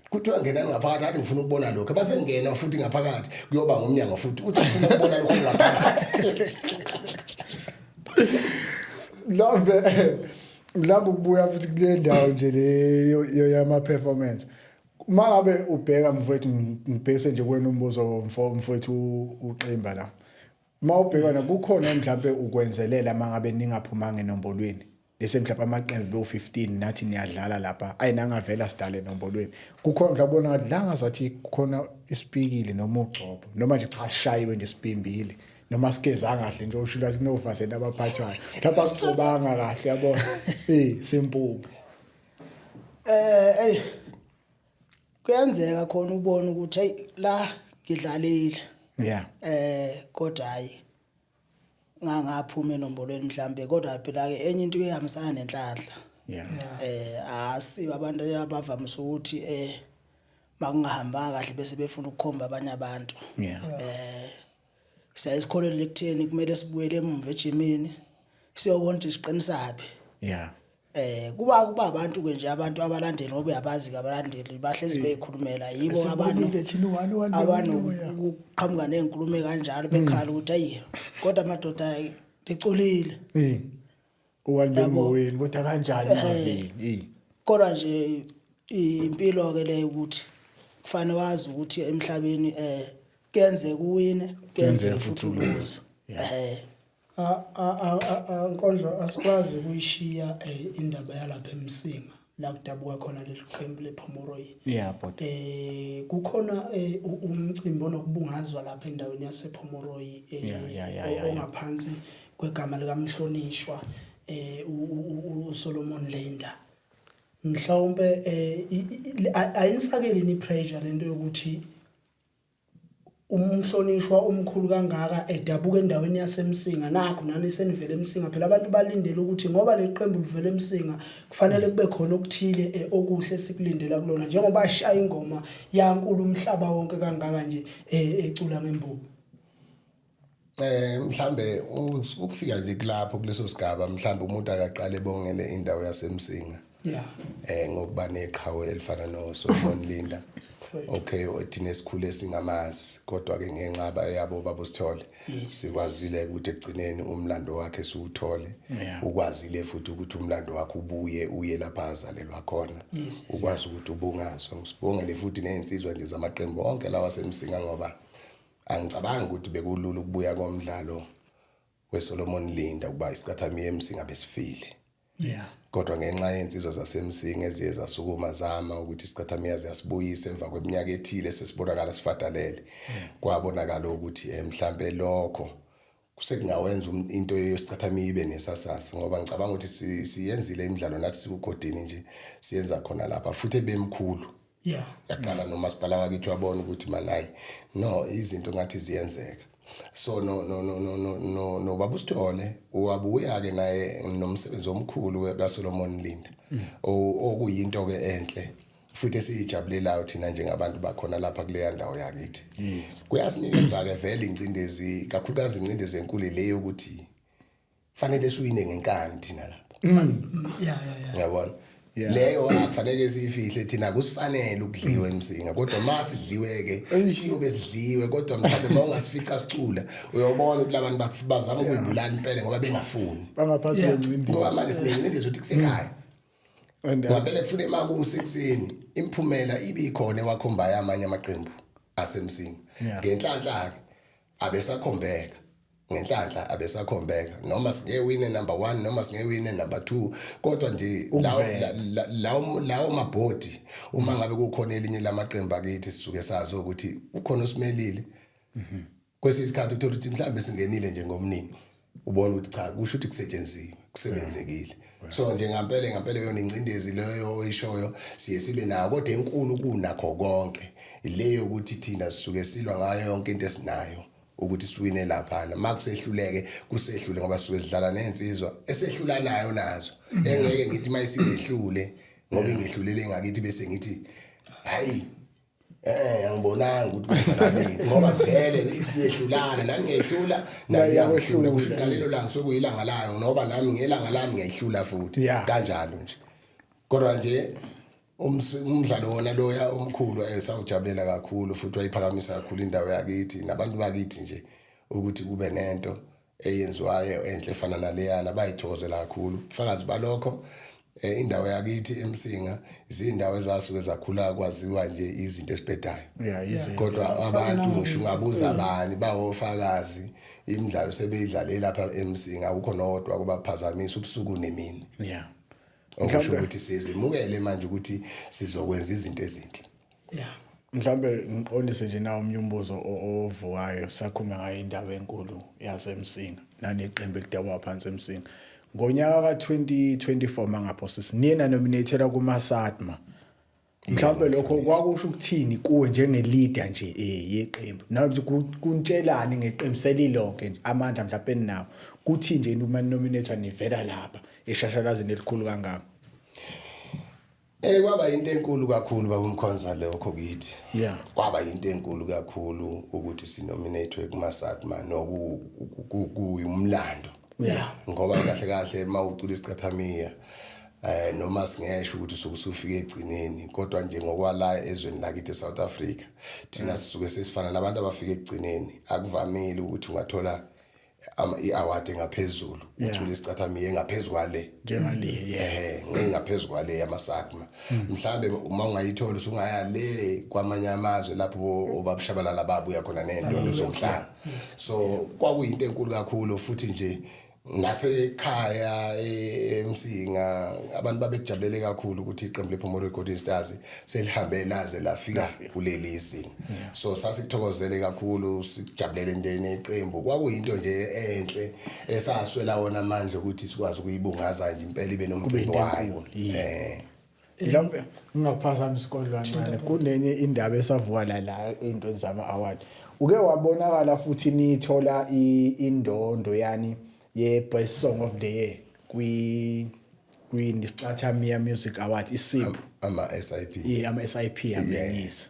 Kuthiwa, "Ngenani ngaphakathi." Athi, "Ngifuna ukubona lokho." Base ngena futhi ngaphakathi, kuyoba ngumnyango futhi, uthi ufuna ukubona lokho ngaphakathi. Mhlawumbe ukubuya futhi kule ndawo nje le yama performance, mangabe ubheka, mfowethu, ngibhekise nje kuwena umbuzo, mfowethu uXimba la. Mawubheka kukhona mhlawumbe ukwenzelela mangabe ningaphumanga enombolweni, lese mhlawumbe amaqembu bewu15, nathi niyadlala lapha, ayinangavela sidale enombolweni, kukhona mhlawumbe ubona ngathi la ngazathi kukhona isipikile noma ugcobo, noma nje cha, sishayiwe nje, sibhimbile, noma sigezanga kahle nje, usho ukuthi kunovaseni abaphathwayo, mhlawumbe asicobanga kahle, yabona, simpupu? Ey, kuyenzeka khona ubone ukuthi hey, la ngidlalile, kodwa hayi, ngangaphuma enombolweni mhlambe. Kodwa phela ke enye into ihambisana nenhlanhla. Asiba abantu abavamise ukuthi makungahambanga kahle bese befuna ukukhomba abanye abantu. Siyayisikholele ekutheni kumele sibuyele emuva ejimini, siyobona ukuthi siqinisaphi. Kuba abantu ke nje, abantu abalandeli, ngoba uyabazi ke abalandeli bahlezi beyikhulumela, yibo abantu Sibonile thina u-one one. Abanokuqhamuka nezinkulumo kanjalo, bekhala ukuthi ayi, kodwa madoda, liculile. U-one Yabo. bengoweni, kodwa kanjani ungaveli? Kodwa nje impilo ke leyo, ukuthi kufanele wazi ukuthi emhlabeni kuyenzeka uwine, kuyenzeka futhi ulose. Nkondlo, asikwazi ukuyishiya indaba yalapha eMsinga, la kudabuka khona leli qembu lePomoroy. Yeah, but Kukhona umcimbi onokubungazwa lapha endaweni yasePomoroy ongaphansi kwegama likaMhlonishwa uSolomon Linda. Mhlawumbe ayinifakeli ni pressure lento yokuthi umhlonishwa omkhulu kangaka edabuka endaweni yaseMsinga, nakho nani senivele eMsinga? Phela abantu balindele ukuthi ngoba leli qembu livele eMsinga, kufanele kube khona okuthile okuhle esikulindela kulona, njengoba ashaya ingoma yankulu umhlaba wonke kangaka nje, ecula ngembubu. Mhlambe ukufika nje kulapho kuleso sigaba, mhlambe umuntu akaqale ebongele indawo yaseMsinga ngokuba neqhawe elifana no Solomon Linda. Okay, thina esikhule singamazi, kodwa ke ngenxaba yabo baba Sithole sikwazile ukuthi ekugcineni umlando wakhe siwuthole. Ukwazile futhi ukuthi umlando wakhe ubuye uye lapha azalelwa khona, ukwazi ukuthi ubungazwe. Ngisibongele futhi nezinsizwa nje zamaqembu onke lawa seMsinga, ngoba angicabangi ukuthi bekulula ukubuya komdlalo weSolomon Linda ukuba isicathamiya eMsinga besifile. Kodwa ngenxa yensizwa zaseMsinga eziye zasukuma zama ukuthi isicathamiya ziyasibuyisa emva kweminyaka ethile sesibonakala sifadalele, kwabonakala ukuthi mhlambe lokho kusekungawenza into yesicathamiya ibe nesasasa, ngoba ngicabanga ukuthi siyenzile imidlalo nathi sikugodini nje, siyenza khona lapha futhi ebemkhulu. Yaqala nomasipala wakithi wabona ukuthi manayi no, izinto ngathi ziyenzeka. So no baba uSithole wabuya ke naye nomsebenzi omkhulu kaSolomon Linda, okuyinto ke enhle futhi esiyijabulelayo thina njengabantu bakhona lapha kuleya ndawo yakithi. Kuyasinikeza ke vele ingcindezi, kakhulukazi ingcindezi enkulu leyo ukuthi fanele siwine ngenkani thina lapha. Uyabona, leyo akufanele siyifihle thina, kusifanele ukudliwa eMsinga, kodwa masidliwe ke siyobe sidliwe. Kodwa mhlawumbe mawungasifica sicula, uyobona ukuthi labantu bazama ukuyibulala impela ngoba bengafuni. Bangaphansi kwencindezi. Ngoba manje sinencindezi ukuthi kusekhaya. And Ngaphela kufune makusekuseni imiphumela ibe ikhona ewakhombayo amanye amaqembu aseMsinga. Ngenhlanhla ke abesakhombeka, ngenhlanhla abesakhombeka, noma singewine number 1 noma singewine number 2, kodwa nje lawo Ukuvela. lawo mabhodi, uma ngabe kukhona elinye lamaqembu akithi, sisuke sazi ukuthi ukhona osimelile. Kwesinye isikhathi uthola ukuthi mhlawumbe singenile nje ngomningi, ubona ukuthi cha, kusho ukuthi kusetshenzisiwe, kusebenzekile. So nje ngampela ngampela yona ingcindezi leyo oyishoyo siye sibe nayo, kodwa enkulu kunakho konke leyo ukuthi thina sisuke silwa ngayo yonke into esinayo. Ukuthi siwine laphana, makusehluleke kusehlule, ngoba sisuke sidlala nensizwa esehlulanayo nazo, engeke ngithi mayisingehlule ngoba ingehlulele ngakithi bese ngithi hayi, angibonanga ukuthi kwenzakaleni, ngoba vele isiyehlulana nami ngiyehlula, naye iyangihlula. Kusho ukuthi ngalelo langa sokuyilanga layo, noba nami ngelanga lami ngiyayihlula futhi. Kanjalo nje, kodwa nje umdlalo wona loya omkhulu esawujabulela kakhulu futhi wayiphakamisa kakhulu indawo yakithi nabantu bakithi nje, ukuthi kube nento eyenziwayo enhle efana naleyana, bayithokozela kakhulu. Ubufakazi balokho, indawo yakithi eMsinga izindawo ezasuke zakhula kwaziwa nje izinto esibhedayo. Yeah, izinto. Kodwa abantu, ngisho ungabuza abani, bawofakazi, imidlalo sebeyidlale lapha eMsinga, akukho nodwa kubaphazamisa ubusuku nemini. Okusho ukuthi sizimukele manje ukuthi sizokwenza izinto ezinhle. Mhlambe ngiqondise nje nawo omnye umbuzo ovukayo. Sakhuluma ngayo indaba enkulu yaseMsinga naneqembu elidabuka phansi eMsinga ngonyaka ka-2024, mangapho sisiniye nanominatela kuma-SATMA. Mhlawumbe lokho kwakusho ukuthini kuwe njenge-leader nje yeqembu, nakuthi kuntshelani ngeqembu selilonke nje, amandla mhlawumbe ninawo, kuthi nje uma nominatwa nivela lapha eshashalazini elikhulu kangaka? Kwaba into enkulu kakhulu, baba uMkhonza, lokho kithi. Kwaba into enkulu kakhulu ukuthi sinominate kuma SATMA, noku kuyumlando. Ngoba kahle kahle mawucula isicathamiya, noma singesho ukuthi usuke usufika egcineni, kodwa nje ngokwala ezweni lakithi eSouth Africa, thina sisuke sesifana nabantu abafika ekugcineni. Akuvamile ukuthi ungathola i-award engaphezulu ucula isicathamiya engaphezulu kwale. Njengale, yeah. Ngingaphezulu kwale yamaSATMA. Mhlambe uma ungayithola usungaya le kwamanye amazwe lapho obabushabalala babuya khona nendondo zomhlaba. So kwakuyinto enkulu kakhulu, futhi nje nasekhaya eMsinga abantu babekujabulele kakhulu ukuthi iqembu lePhomolong Golden Stars selihambe laze lafika kuleli zinga. So sasikuthokozele kakhulu, sikujabulele nje neqembu. Kwakuyinto nje enhle esaswela wona amandla ukuthi sikwazi ukuyibungaza nje impela, ibe nomcimbi into wayo. enkulu, yeah. Mhlawumbe ngingaphazamisa isikole kancane, kunenye indaba esavuka la ey'ntweni zama-award. Uke wabonakala futhi nithola indondo yani ye-best song of the year kwi Isicathamiya Music Award, isipho? Ama-SIP. Yeah, ama-SIP amenyisa.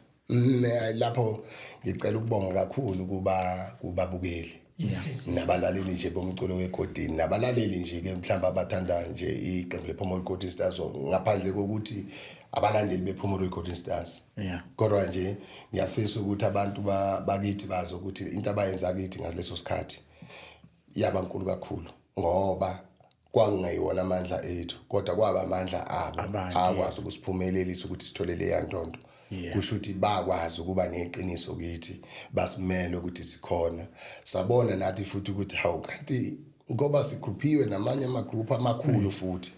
Lapho ngicela ukubonga kakhulu kuba kubabukeli nabalaleli nje bomculo wegodini, nabalaleli nje ke mhlawumbe abathanda nje iqembu lePhomolong Golden Stars, ngaphandle kokuthi abalandeli bePhomolong Golden Stars. Kodwa nje ngiyafisa ukuthi abantu bakithi bazi ukuthi into abayenza kithi ngaleso sikhathi yaba nkulu kakhulu, ngoba kwakungeyona amandla ethu, kodwa kwaba amandla abo Abantu, akwazi ukusiphumelelisa ukuthi sithole leya ndondo. Kusho ukuthi bakwazi ukuba neqiniso kithi, basimele ukuthi sikhona. Sabona nathi futhi ukuthi hawu, kanti ngoba sikhuphiwe namanye amagroup amakhulu futhi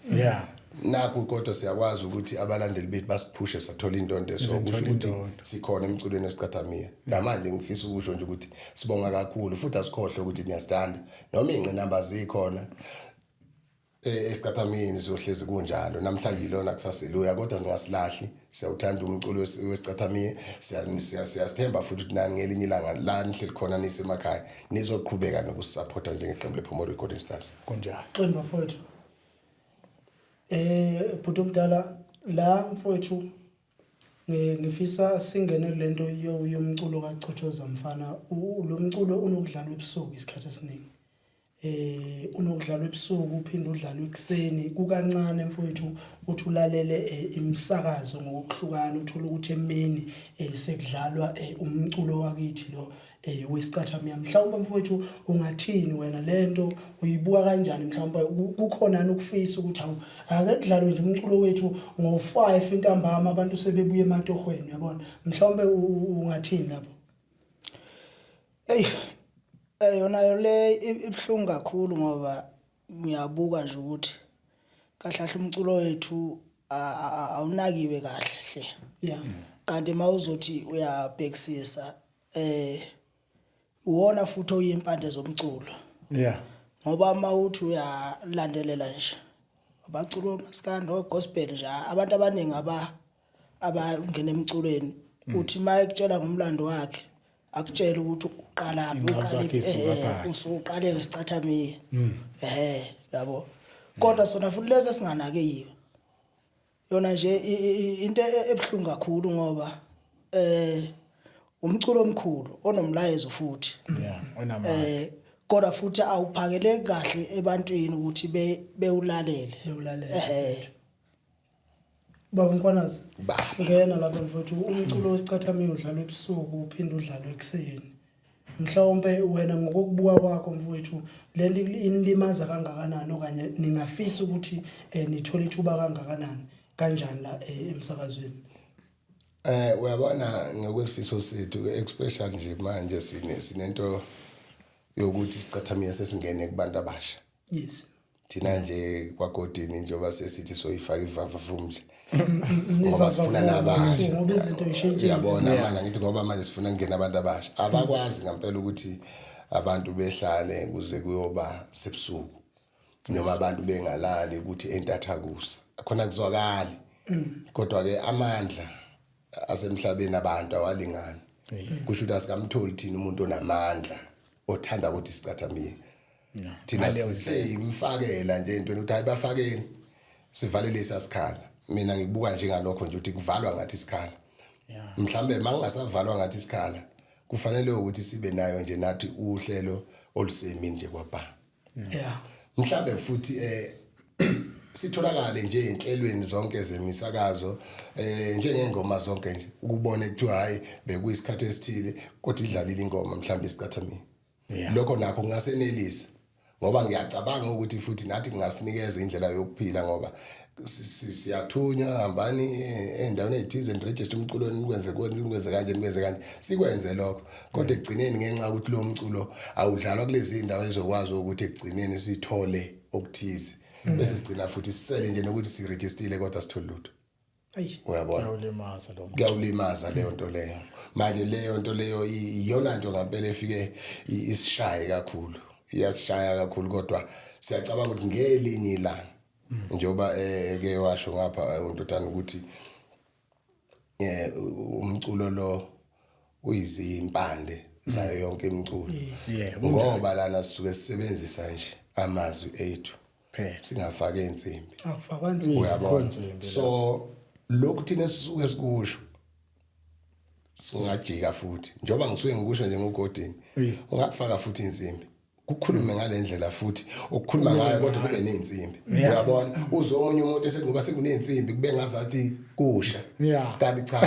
nakho, kodwa siyakwazi ukuthi abalandeli bethu basiphushe sathola indondo. So kusho Nithole ukuthi indondo. sikhona emculweni wesicathamiya namanje. Ngifisa ukusho nje ukuthi sibonga kakhulu, futhi asikhohlwe ukuthi niyasithanda noma iy'ngqinamba zikhona. Esicathamiyeni siyohlezi kunjalo, namhlanje ilona, kusaseluya, kodwa singasilahli, siyawuthanda umculo wesicathamiye. Siyasithemba futhi ukuthi nani ngelinye ilanga la nihleli khona nisemakhaya nizoqhubeka nokusisapotha njengeqembu lePhomolong Golden Stars. Kunjalo. Xoli bafowethu. Bhuti omdala la mfowethu, ngifisa singene lento yomculo kaChothoza mfana. Lo mculo unokudlalwa ebusuku isikhathi esiningi. Unokudlalwa ebusuku uphinde udlalwe ekuseni. Kukancane mfowethu uthi ulalele imisakazo ngokuhlukana, uthola ukuthi emini sekudlalwa umculo wakithi lo wesicathamiya. Mhlawumbe mfowethu ungathini wena, lento uyibuka kanjani? Mhlawumbe kukhona yini ukufisa ukuthi hawu, ake kudlalwe nje umculo wethu ngo-5 ntambama, abantu sebebuya ematohweni, uyabona? Mhlawumbe ungathini lapho? Hey, yona yo le ibhlungu kakhulu, ngoba ngiyabuka nje ukuthi kahle kahle umculo wethu awunakiwe kahle hle. Kanti mawuzothi uyabhekisisa, uwona futhi oyimpande zomculo. Ngoba mawuthi uyalandelela nje abaculo maskandi, gospel nje, abantu abaningi abangena emculweni, uthi maye kutshela ngomlando wakhe. Akutshela ukuthi uqala phi, Ingxoxo uqale yakhe isuka phakathi. Usuqale ngesicathamiya, ehe, yabo. Kodwa sona futhi lezi esinganakiwe yona nje into ebuhlungu kakhulu, ngoba umculo omkhulu onomlayezo futhi, Yeah, onamandla. Kodwa futhi awuphakeleki kahle ebantwini ukuthi bewulalele. Bewulalele. Ehe. Baba Mkhwanazi, Ba. ngena lapha mfowethu. Umculo wesicathamiya udlalwa ebusuku, uphinde udlalwe ekuseni. Mhlawumbe wena ngokokubuka kwakho, mfowethu, lento inilimaza kangakanani, okanye ningafisa ukuthi nithole ithuba kangakanani, kanjani la emsakazweni? Uyabona, ngokwesifiso sethu, especially nje manje sinento yokuthi sicathamiya sesingene kubantu abasha. Thina nje kwaGodini, njengoba sesithi soyifaka ivava vum nje, ngoba sifuna nabasha. Ngoba izinto zishintshile. Uyabona manje, ngithi ngoba manje sifuna kungena abantu abasha abakwazi ngempela ukuthi abantu behlale kuze kuyoba sebusuku, noma abantu bengalali ukuthi entathakusa khona kuzwakali. Kodwa ke amandla asemhlabeni abantu awalingani. Kusho ukuthi asikamtholi thina umuntu onamandla othanda ukuthi sicathamiye. Thina siseyimfakela nje entweni ukuthi hayi, bafakeni, sivalelisa isikhala. Mina ngikubuka njengalokho nje, ukuthi kuvalwa ngathi isikhala. Mhlambe mangasavalwa ngathi isikhala, kufanele ukuthi sibe nayo nje nathi uhlelo olusemini nje kwabha. Mhlambe futhi sitholakale nje enhlelweni zonke zemisakazo, njengengoma zonke nje, ukubone kuthiwa hayi, bekuyisikhathi esithile kodwa idlalile ingoma mhlambe isicathamiya. Lokho nakho kungasenelisa, ngoba ngiyacabanga ukuthi futhi nathi kungasinikeza indlela yokuphila, ngoba siyathunywa, hambani ey'ndaweni ey'thize, ni-register umculo, nikwenze nikwenze kanje, nikwenze kanje, sikwenze lokho. Kodwa ekugcineni, ngenxa yokuthi lo mculo awudlalwa kulezi iy'ndawo ezokwazi ukuthi ekugcineni sithole okuthize, bese sigcina futhi sisele nje nokuthi sirejistile kodwa sithole lutho. Ayi. Uyabona? Kuyawulimaza lo mculo. Kuyawulimaza leyo nto leyo. Manje leyo nto leyo iyona nto ngampela efike isishaye kakhulu, iyasishaya kakhulu. Kodwa siyacabanga ukuthi ngelinye ilanga, njengoba eke washo ngapha uNtotana ukuthi umculo lo uyizimpande zayo yonke imiculo, ngoba lana sisuke sisebenzisa nje amazwi ethu, Phela. singafaki insimbi. Akufakwa nzima. Uyabona? Insimbi. So lokhu thina sisuke sikusho singajika futhi, njengoba ngisuke ngikusho nje ngoGodini, ungakufaka futhi insimbi, kukhulume ngalendlela futhi ukukhuluma ngayo, kodwa kube nezinsimbi. Uyabona, uzwe omunye umuntu esethi ngoba sekunensimbi kube ngazathi kusha, kanti cha,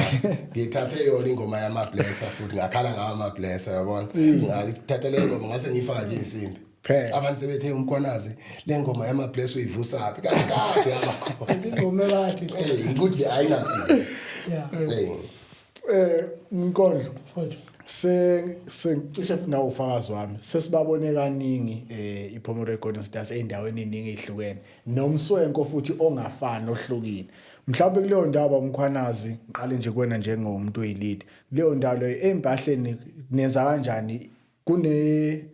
ngithathe yona ingoma yamablesser futhi ngakhala ngawo amablesser. Uyabona, ngayithatha le ngoma ngase ngiyifaka nje insimbi. Phela. Abantu sebethe, "Umkhwanazi, le ngoma yamablesser uyivusaphi?" Kanti kade yabakhona. Ingoma ekade. Ukuthi ayinansimbi. Mkondlo, Mfowethu. Se sengicishe funa ufakazi wami, sesibabone kaningi iPomero Golden Stars endaweni eningi ezihlukene, nomswenko futhi ongafani, ohlukile. Mhlawumbe kuleyo ndawo, Mkhwanazi, ngiqale nje kuwena njengomuntu oyi-lead kuleyo ndawo leyo, ezimpahleni nenza kanjani? Kune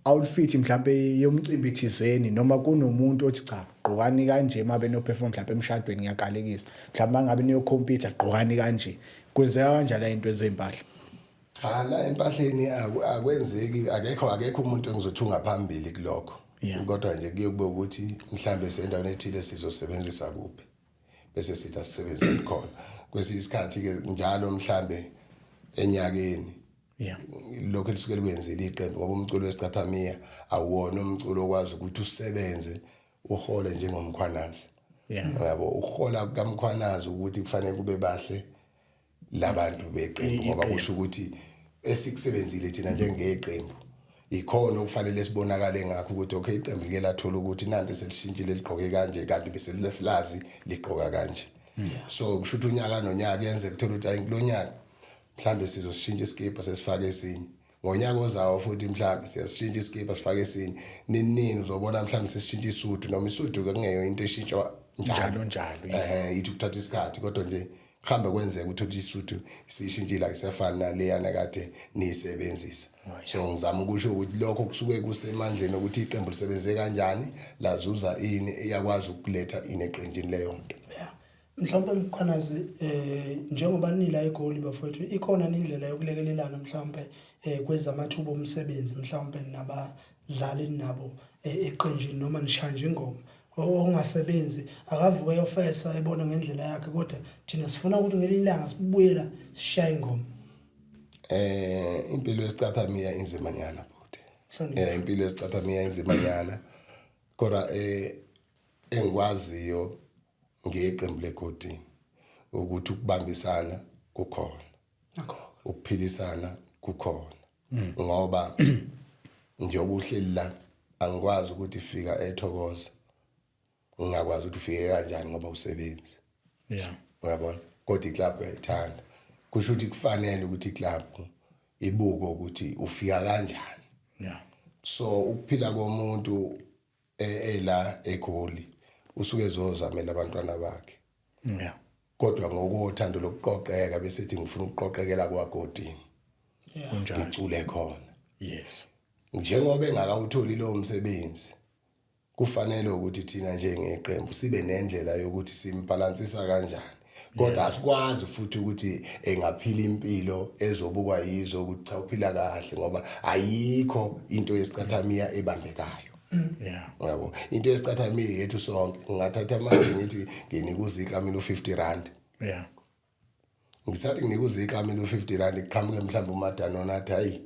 outfit mhlawumbe yomcimbi thizeni, noma kunomuntu othi cha, gqokani kanje mabe no perform mhlawumbe emshadweni, ngiyakalekisa, mhlawumbe mangabe niyo compete gqokani kanje? Kwenzeka kanjani la into ezimpahla? Cha, la empahleni akwenzeki, akekho umuntu engizothi ungaphambili kulokho. Kodwa nje kuye kube ukuthi mhlambe sendaweni ethile sizosebenzisa kuphi, bese sithi asisebenzise khona. Kwesinye isikhathi ke njalo mhlambe enyakeni, lokho elisuke likwenzile iqembu, ngoba umculo wesicathamiya awuwona umculo okwazi ukuthi usebenze uhole njengomkhwanazi. Yabo, ukuhola kukamkhwanazi ukuthi kufanele kube bahle labantu beqembu, ngoba kusho ukuthi esikusebenzile thina njengeqembu ikhona okufanele sibonakale ngakho ukuthi okay, iqembu like lathola ukuthi nanti selishintshile, ligqoke kanje, kanti bese lilazi ligqoka kanje. So kusho ukuthi unyaka nonyaka kuyenzeka uthola ukuthi hayi, kulonyaka mhlambe sizosishintsha isikibha, sesifake esinye. Ngonyaka ozawo futhi mhlambe siyasishintsha isikibha, sifake esinye. Nini nini uzobona mhlambe sesishintsha isudu, noma isudu ke kungeyo into eshintshwa njalo njalo. Ithi kuthatha isikhathi, kodwa nje kuhambe kwenzeka ukuthi uthi isuthu sishintshile, ayisafani naleyana kade niyisebenzisa. So ngizama ukusho ukuthi lokho kusuke kusemandleni ukuthi iqembu lisebenze kanjani, lazuza ini, iyakwazi ukuletha ini eqenjini leyo nto. Yeah. Mhlawumbe Mkhwanazi, njengoba nila eGoli bafowethu, ikhona indlela yokulekelelana mhlawumbe kwezamathuba omsebenzi, mhlawumbe nabadlali nabo eqenjini, noma nishaya nje ingoma, ongasebenzi akavuke eyofesa ebona ngendlela yakhe, kodwa thina sifuna ukuthi ngelinye ilanga sibuyela sishaye ingoma? Impilo yesicathamiya inzimanyana, bhuti. Hlonipha. Impilo yesicathamiya inzimanyana, kodwa engikwaziyo ngeqembu leGodini ukuthi ukubambisana kukhona, Nakho. Ukuphilisana kukhona, ngoba njengoba uhleli la, angikwazi ukuthi fika eThokoza ngingakwazi ukuthi ufike kanjani ngoba usebenzi. Uyabona, kodwa iclub uyayithanda, kusho ukuthi kufanele ukuthi iclub ibuke ukuthi ufika kanjani. So ukuphila komuntu ela eGoli usuke ezozamela abantwana bakhe, kodwa ngokothando lokuqoqeka bese ethi ngifuna ukuqoqekela kwaGodini, Kunjalo. Ngicule khona. Njengoba engakawutholi lowo msebenzi, kufanele ukuthi thina njengeqembu sibe nendlela yokuthi simbalansisa kanjani, kodwa asikwazi futhi ukuthi engaphila impilo ezobukwa yizo ukuthi cha, uphila kahle, ngoba ayikho into yesicathamiya ebambekayo. Yabo, into yesicathamiya yethu sonke. Ngingathatha manje ngithi nginika uZiklamile u50 rand. Ngisathi nginika uZiklamile u50 rand, kuqhamuke mhlawumbe uMadanona athi, "Hayi,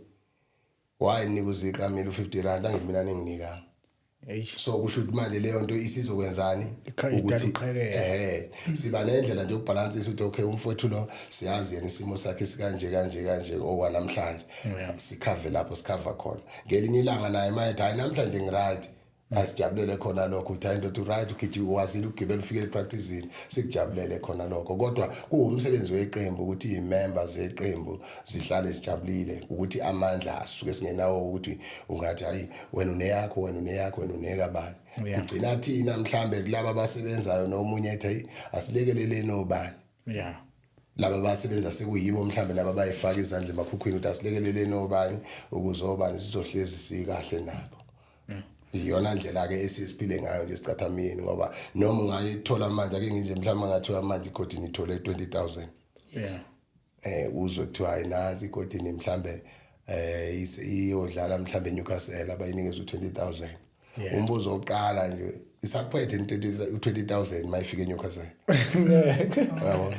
why nika uZiklamile u50 rand? Angithi mina ninginikanga." Eish. So kusho ukuthi manje leyo nto isizokwenzani? Idala uqhekeko. Siba nendlela nje yokubhalansisa ukuthi okay, umfowethu lo siyazi yena isimo sakhe sikanje kanje kanje okwanamhlanje, sikhave lapho sikhava khona. Ngelinye ilanga naye mayethi, "Hayi, namhlanje ngiright," asijabulele khona lokho ukuthi, "Hayi ndoda, uright, ugijima, wazile ukugibela ufike epracticini," sikujabulele khona lokho. Kodwa kuwumsebenzi weqembu ukuthi iy'member zeqembu zihlale zijabulile, ukuthi amandla asuke singenawo ukuthi ungathi, "Hayi, wena uneyakho, wena uneyakho, wena unekabani." Kugcina thina mhlambe kulaba abasebenzayo nomunye ethi, "Hayi, asilekeleleni obani." Laba abasebenza sekuyibo mhlambe laba abayifaka izandla emakhukhwini ukuthi asilekeleleni obani ukuze obani sizohlezi sikahle nabo. Iyona ndlela ke esisiphile ngayo nje sicathamiyeni, ngoba noma ungayithola manje, ake nginje mhlawumbe ngathiwa manje iGodini ithole 20,000, uzwe kuthiwa, "Hayi, nansi iGodini mhlambe iyodlala mhlambe eNewcastle, abayinikeza u20000." Umbuzo wokuqala nje, isakuphethe u20000 mayifike eNewcastle? Yabo,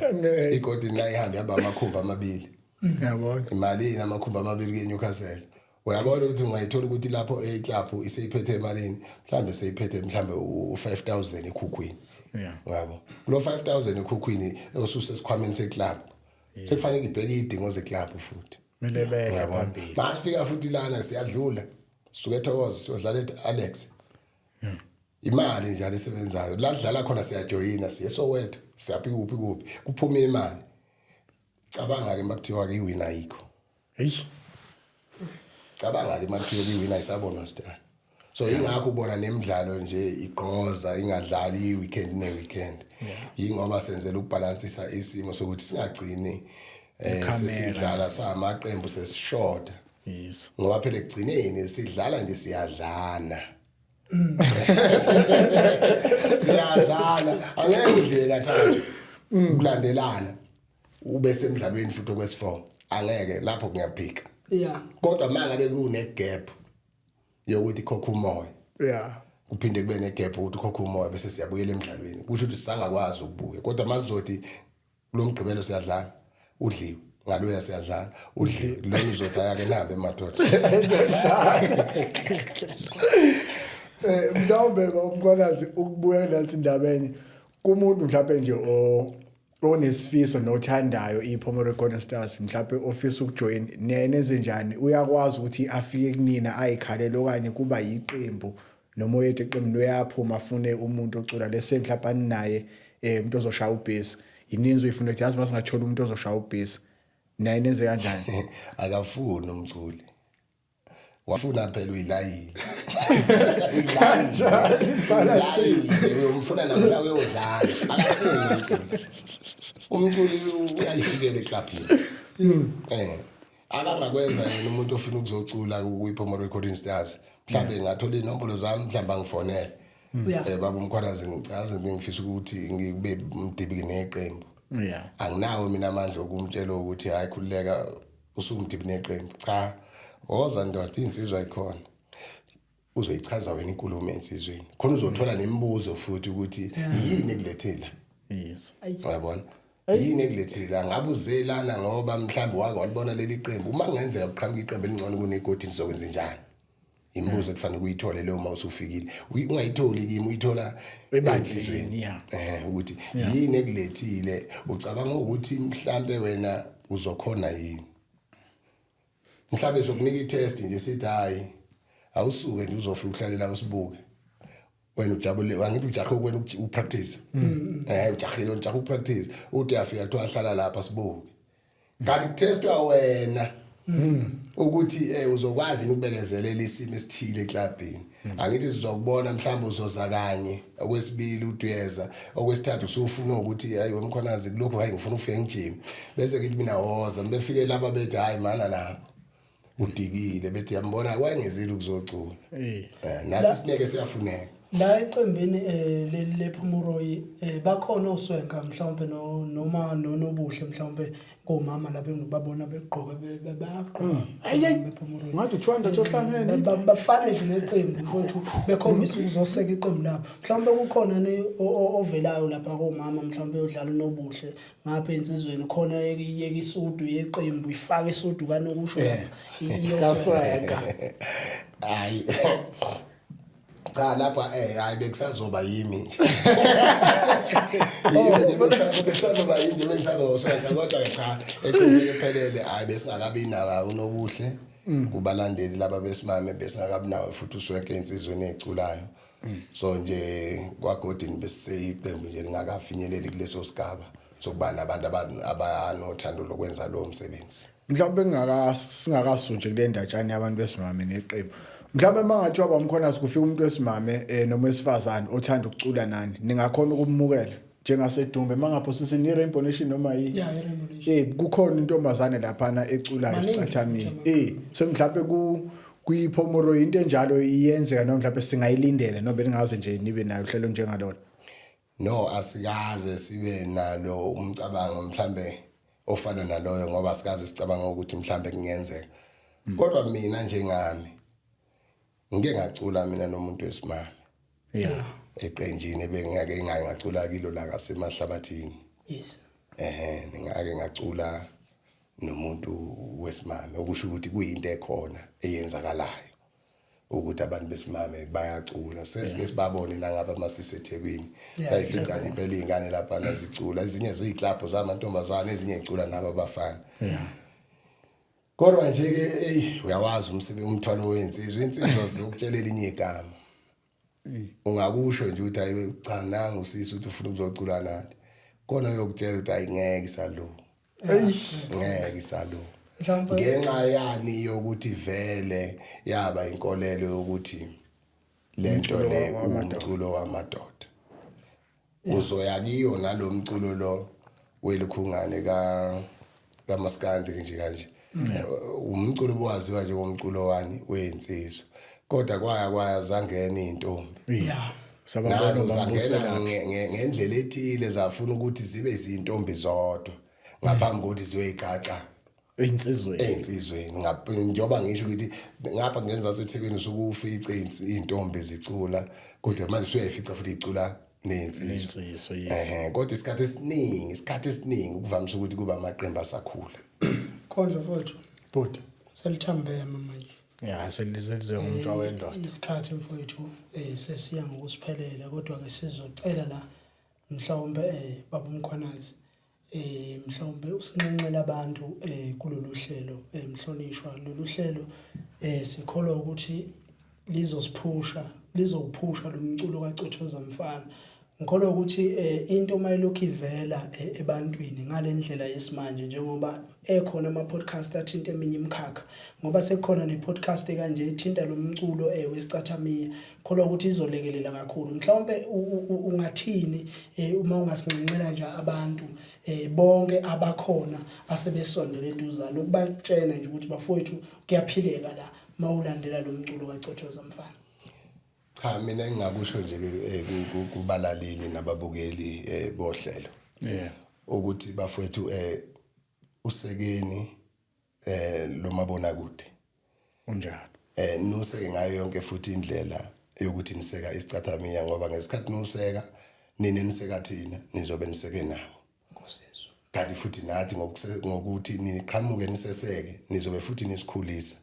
iGodini la ihamba ihamba amakhumbi amabili. Ngiyabona. Imali amakhumbi amabili kuye eNewcastle? Uyabona ukuthi ungayithola ukuthi lapho eclub iseyiphethe emalini, mhlambe seyiphethe mhlambe u5000 ekhukhwini. Yabo, kulo 5000 ekhukhwini osuse esikhwameni seclub, sekufanele ibheke idingo zeclub futhi. Kumele behle Uyabona? phambili. Masifika futhi lana siyadlula, suke eThokoza siyodlala eAlex, imali njalo esebenzayo la sidlala khona, siyajoyina, siye Soweto, siyaphi kuphi kuphi, kuphuma imali. Cabanga ke makuthiwa ke iwina ayikho. Eish. Cabanga ke makuthiwa iwina ayisabonwa sidala. So ingakho ubona nemidlalo nje igqoza ingadlali i-weekend ne-weekend, yingoba senzela ukubhalansisa isimo sokuthi singagcini Ikhamera. sesidlala samaqembu sesishoda, ngoba phela ekugcineni sidlala nje siyadlana, siyadlana. Angeke udlile kathathu kulandelana ube semdlalweni futhi okwesi4, angeke, lapho kuyaphika. Kodwa mangabe kune gap yokuthi khokha umoya, kuphinde kube negap ukuthi khokha umoya bese siyabuyela emdlalweni, kusho ukuthi sisangakwazi ukubuya. Kodwa masizothi kulo mgqibelo siyadlala, udliwe, ngaloya siyadlala, udliwe, lona uzothi, "Ayake nahambe emadoda." Mhlawumbe ngoMkhwanazi, ukubuya nathi indabeni kumuntu mhlawumbe nje o onesifiso nothandayo iPhomolong Golden Stars, mhlawumbe ofisa ukujoin, nenze njani? Uyakwazi ukuthi afike kunina ayikhalele, okanye kuba yiqembu noma oyedwa eqembini uyaphuma afune umuntu ocula lese mhlawumbe aninaye umuntu ozoshaya ubass? Ininzi uyifuna ukuthi yazi masingathola umuntu ozoshaya ubass, naye nenze kanjani? Akafuni umculi, wafuna phela uyilayile, uyilayile, uyomfuna namhla uyodlala. Akafuni umculi, umculi uyayifikela eklabhini. Akangakwenza yena umuntu ofuna ukuzocula kwi-Phomolong Recording Stars, mhlawumbe ngathola iy'nombolo zami, mhlawumbe angifonele. Baba uMkhwanazi, ngichaze ngifisa ukuthi ngikube umdibiki neqembu. Anginawo mina amandla okumtshela ukuthi hayi khululeka usumdibi neqembu. Cha, woza ndoda, insizwa ikhona. Uzoyichaza wena inkulumo ensizweni. Khona uzothola nemibuzo futhi ukuthi yini ekulethela. Uyabona? Yini ekulethela? Ngabe uzelana ngoba mhlawumbe wake walibona leli qembu. Uma kungenzeka kuqhamuka iqembu elingcono kunegodi nizokwenza njani? Imibuzo ekufanele uyithole leyo uma usufikile. Ungayitholi kimi, uyithola ebandleni. Ukuthi yini ekulethile? Ucabanga ukuthi mhlambe wena uzokhona yini? Mhlambe sokunika i-test nje sithi hayi awusuke nje uzofika uhlalela usibuke. Wena ujabule, angithi ujahe wena upractice. Ujahile ujahe upractice. Uthi uyafika kuthiwa ahlala lapha sibuke. Kanti kutestwa wena ukuthi uzokwazi ukubekezelela isimo esithile eklabhini. Angithi sizokubona mhlawumbe uzoza kanye, okwesibili udweza, okwesithathu usufuna ukuthi hayi wemkhwanazi kulokhu hayi ngifuna ukufika ngijime. Bese ngithi mina woza, befike laba bethi hayi mana lapho. Udikile bethi yambona wayengezile ukuzocula. Nasi sineke siyafuneka. La eqembini lePhumuroyi bakhona oswenka mhlawumbe noma nonobuhle mhlawumbe komama laba engibabona begqoka bayagqoka bePhumuroyi. Ngathi 200 ohlangene bafana nje neqembu mfowethu bekhombisa ukuzoseka iqembu labo. Mhlawumbe kukhona ne ovelayo lapha komama mhlawumbe odlala unobuhle ngapha ensizweni khona yeke isudu yeqembu ifaka isudu kanokusho lapha iyoswenka. Hayi cha lapha hayi bekusazoba yimi nje. Yimi nje bekusazoba yimi nje bekusazoba kodwa cha eqinisweni ephelele hayi besingakabi nawo unobuhle kubalandeli laba besimame besingakabi nawo futhi uswenke insizweni eculayo. So nje kwaGodini besiseyiqembu nje lingakafinyeleli kuleso sigaba sokuba nabantu abanothando lokwenza lo msebenzi. Mhlawumbe singakasunje kule ndatshana yabantu besimame neqembu. Mhlawumbe mangathiwa bamkhona kufika umuntu wesimame noma wesifazane othanda ukucula nani, ningakhona ukumukela njengasedumbe mangapho sisi ni Rainbow Nation noma yi? Yeah, Rainbow Nation. Kukhona intombazane laphana eculayo isicathamile. So mhlawumbe kuyiPhomoro into enjalo iyenzeka noma mhlawumbe singayilindela noma ningaze nje nibe nayo uhlelo njengalona. No, asikaze sibe nalo umcabango mhlambe ofana naloyo ngoba sikaze sicabanga ukuthi mhlambe kungenzeka. Kodwa mina njengami ngike ngacula mina nomuntu wesimame. Eqenjini bengiyake ngacula kilo la ngasemahlabathini. Yes. Ngake ngacula nomuntu wesimame okusho ukuthi kuyinto ekhona eyenzakalayo ukuthi abantu besimame bayacula. Sesike sibabone nangaba masiseThekwini. Sayifica nje impela izingane lapha nazicula, ezinye ziyiklabhu zamantombazane, ezinye zicula nabo abafana. Kodwa nje ke hey uyawazi umsebenzi umthwalo wensizwa, insizwa zokutshelela inye igama. Ungakusho nje ukuthi hayi cha nanga usisi ukuthi ufuna ukuzocula nathi. Kona uyokutshela ukuthi hayi ngeke isalunga. Ngeke isalunga. Ngenxa yani yokuthi vele yaba inkolelo yokuthi lento le umculo wamadoda. Uzoya kiyo nalomculo lo welikhungane kaMaskandi nje kanje. Umculo owaziwa nje ngomculo wani wensizwa. Kodwa kwaya zangena izintombi. Sababona zangena ngendlela ethile zafuna ukuthi zibe izintombi zodwa ngaphambi kokuthi ziyoyigaxa ensizweni. Njengoba ngisho ukuthi ngapha ngenza seThekwini usukufice izintombi zicula kodwa manje usuyayifica futhi icula nensizwa. Kodwa isikhathi esiningi kuvamise ukuthi kuba amaqembu asakhula. Khonje mfowethu. Bhuti. Selithambema manje. Ya selizwe ngumntwa wendoda. Isikhathi mfowethu sesiya ngokusiphelela kodwa ke sizocela la mhlawumbe baba uMkhwanazi mhlawumbe usinxenxela abantu kulolu hlelo mhlonishwa lolu hlelo sikholwa ukuthi lizosiphusha lizowuphusha lo mculo kaCothoza Mfana. Ngikholwa ukuthi into mayilokhu ivela ebantwini ngalendlela yesimanje njengoba ekhona ama podcast athinta eminye imikhakha ngoba sekukhona ne podcast kanje ethinta lo mculo wesicathamiya, ngikholwa ukuthi izolekelela kakhulu. Mhlawumbe ungathini uma ungasinxenxela nje abantu bonke abakhona asebesondele eduzane ukubatshena nje ukuthi bafowethu kuyaphileka la mawulandela lo mculo kaCothoza Mfana. Cha, mina engingakusho nje ke kubalaleli nababukeli bohlelo ukuthi bafowethu, usekeni lo mabona kude. Nuseke ngayo yonke futhi indlela yokuthi niseka isicathamiya, ngoba ngesikhathi nuseka nini, niseka thina, nizobe niseke nawo, kanti futhi nathi ngokuthi niqhamuke niseseke, nizobe futhi nisikhulisa.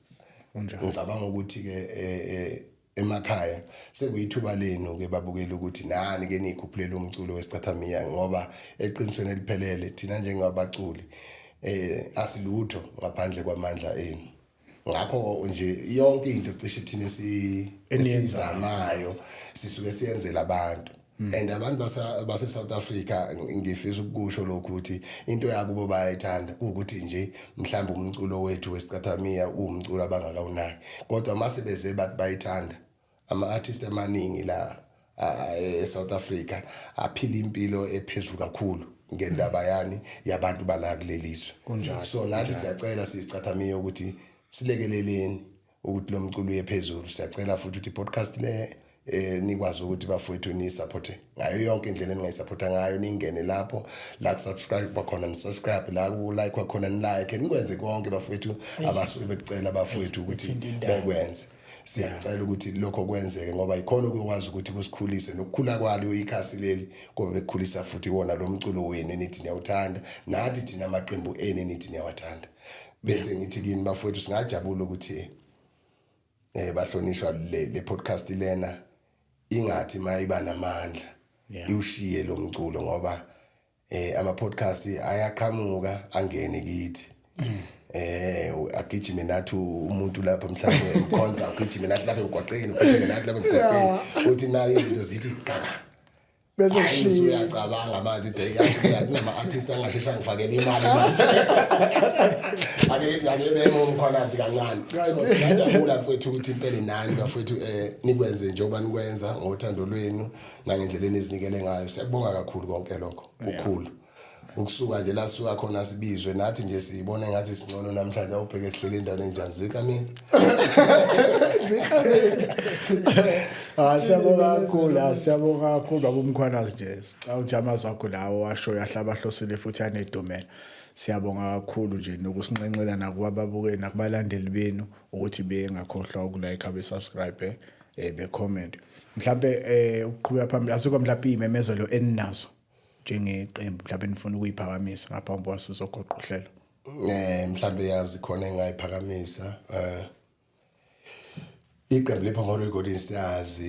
Ngicabanga ukuthi ke emakhaya sekuyithuba lenu ke babukela ukuthi nani ke nikhuphulela umculo wesicathamiya, ngoba eqinisweni eliphelele thina njengabaculi asilutho ngaphandle kwamandla enu. Ngakho nje yonke into cishe thina Eniyenzayo. esizamayo sisuke siyenzela abantu, and abantu base South Africa, ngifisa ukusho lokhu ukuthi into yakubo bayayithanda, ukuthi nje mhlawumbe umculo wethu wesicathamiya uwumculo abangakawunaki, kodwa mase beze bathi bayithanda, ama-artist amaningi la e-South Africa aphila impilo ephezulu kakhulu ngendaba yani yabantu bala kulelizwe. So nathi siyacela siyisicathamiya ukuthi silekeleleni ukuthi lo mculo uye phezulu. Siyacela futhi ukuthi i-podcast le nikwazi ukuthi bafowethu ni-support ngayo yonke indlela eningayisupporta ngayo, ningene lapho la ku-subscribe khona ni-subscribe, la ku-like khona ni-like, nikwenze konke bafowethu abasuke bekucela bafowethu ukuthi bekwenze. Siyacela ukuthi lokho kwenzeke, ngoba ikhona okuyokwazi ukuthi kusikhulise nokukhula kwalo ikhasi leli, kuba bekukhulisa futhi wona lo mculo wenu enithi niyawuthanda, nathi thina amaqembu enu enithi niyawathanda. Bese ngithi kini bafowethu, singajabula ukuthi bahlonishwa le podcast lena ingathi mayiba namandla iwushiye lo mculo, ngoba ama podcast ayaqhamuka angene kithi, agijime nathi umuntu lapha, mhlawumbe emkhonza, ugijime nathi lapha emgwaqeni, ugijime nathi lapha emgwaqeni, uthi nayo izinto zithi qaka. Bese Hayi, kushiya. Usuyacabanga manje uthi, "Hey, yazi kunama-artist angashesha ngifakele imali manje, ake beme uMkhwanazi kancane." So siyajabula mfowethu ukuthi impela nani bafowethu nikwenze njengoba nikwenza ngothando lwenu nangendlela enizinikele ngayo. Siyakubonga kakhulu konke lokho kukhulu, ukusuka nje la suka khona sibizwe nathi nje siyibona ngathi singcono namhlanje. Awubheke sihlele endaweni enjani, zika mina. Ah, siyabonga kakhulu, ah, siyabonga kakhulu baba uMkhwanazi nje. Sicabanga ukuthi amazwi akho lawo asho yahlaba hlosile futhi anedumela. Siyabonga kakhulu nje nokusinxenxela nakubabukeli nakubalandeli benu ukuthi bengakhohlwa ukulike, abe-subscribe, be-comment. Mhlambe ukuqhubeka phambili, asikho mhlawumbe imemezelo eninazo njengeqembu mhlawumbe nifuna ukuyiphakamisa ngaphambi kwasizogoqa uhlelo? Mhlambe yazi khona engayiphakamisa, iqembu lePhomolo Golden Stars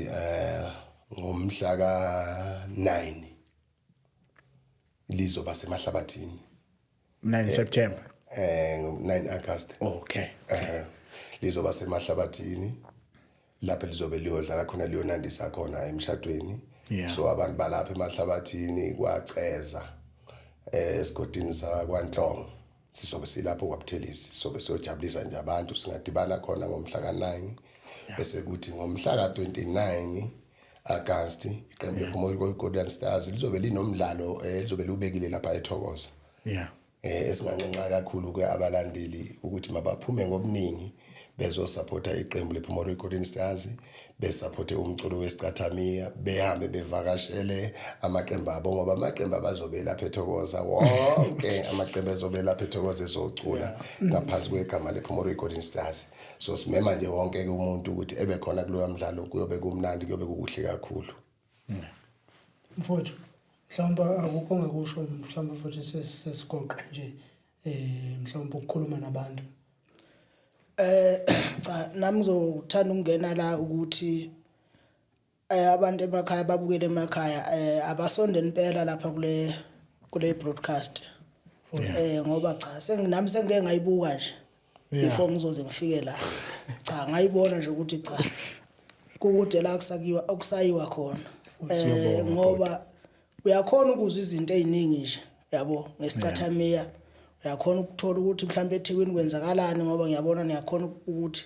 ngomhla ka9 lizoba semahlabathini. 9 September? 9 August. Lizoba semahlabathini lapho lizobe liyodlala khona, liyonandisa khona emshadweni. So abantu balapha emahlabathini kwaceza, esigodini sakwaNhlongo, sizobe silapho kwaButhelezi, sizobe siyojabulisa nje abantu. Singadibana khona ngomhla ka9, bese kuthi ngomhla ka29 August iqembu lePhomolo Golden Stars lizobe linomdlalo lizobe liubekile lapha eThokoza. Esinganxenxa kakhulu ke abalandeli ukuthi mabaphume ngobuningi bezosupporta iqembu lePhomolo Golden Stars, besupporte umculo wesicathamiya, behambe bevakashele amaqembu abo, ngoba amaqembu abazobe lapha eThokoza wonke amaqembu ezobe lapha eThokoza ezocula ngaphansi kwegama lePhomolo Golden Stars. So simema nje wonke ke umuntu ukuthi ebe khona kuloya mdlalo. Kuyobe kumnandi, kuyobe kukuhle kakhulu. Mfowethu, mhlawumbe akukho ongakusho mhlawumbe futhi sesigoqa nje mhlawumbe ukukhuluma nabantu? Cha, nami ngizothanda ukungena la ukuthi abantu emakhaya babukele emakhaya abasondeni impela lapha kule broadcast, ngoba cha, senginami sengike ngayibuka nje before ngizoze ngifike la. Cha, ngayibona nje ukuthi cha, kukude la kusakiwa okusayiwa khona, ngoba uyakhona ukuzwa izinto eziningi nje yabo ngesicathamiya. Uyakhona ukuthola ukuthi mhlawumbe eThekwini kwenzakalani, ngoba ngiyabona niyakhona ukuthi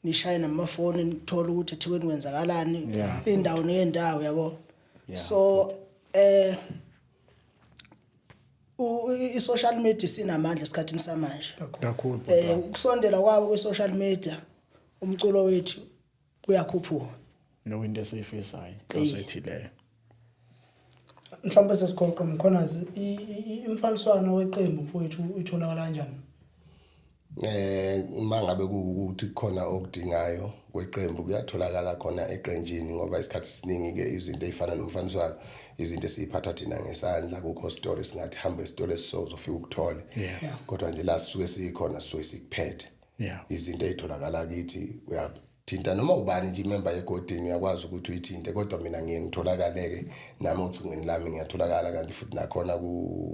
nishaye namafoni nithole ukuthi eThekwini kwenzakalani, indawo nendawo yabo. So i-social media sinamandla esikhathini samanje. Kakhulu. Ukusondela kwabo kwi-social media, umculo wethu uyakhuphuka. Nokuyinto esiyifisayo, inhloso ethi leyo. Mhlawumbe sesigoqo Mkhwanazi, imfaniswano weqembu mfowethu itholakala kanjani? Uma ngabe kuwukuthi kukhona okudingayo kweqembu, kuyatholakala khona eqenjini, ngoba isikhathi esiningi ke izinto ezifana nomfaniswano, izinto esiyiphatha thina ngesandla, kukho story singathi hamba esitolo esiso uzofika ukuthole, kodwa nje la sisuke sikhona sisuke sikuphethe. Izinto ezitholakala kithi, uyathinta noma ubani nje, imember yegodini uyakwazi ukuthi uyithinte, kodwa mina ngiye ngitholakaleke nami ocingweni lami ngiyatholakala, kanti futhi nakhona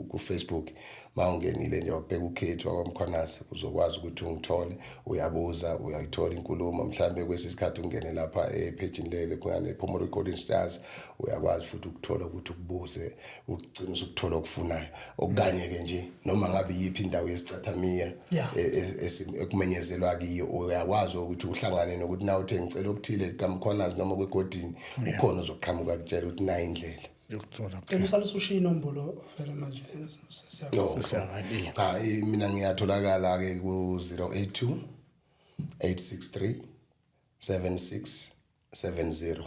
ku-Facebook ma ungenile nje wabheka ukhethu wakwaMkhwanazi uzokwazi ukuthi ungithole, uyabuza uyayithola inkulumo. Mhlambe kwesi sikhathi ungene lapha ephejini lele kungane Phomolo Golden Stars, uyakwazi futhi ukuthola ukuthi ukubuze ugcine usukuthola okufunayo, okanye ke nje noma ngabe yiphi indawo yesicathamiya ekumenyezelwa kiyo, uyakwazi ukuthi uhlangane nokuthi na uthe ngicela okuthile kaMkhwanazi noma kwegodini, ukhona uzoqhamuka kutshela ukuthi nayi indlela yokuthola. Cela usale usushiya inombolo vele manje sesiyakwazi. No. Sesiyavalile. Cha, mina ngiyatholakala ke ku 082 863 7670,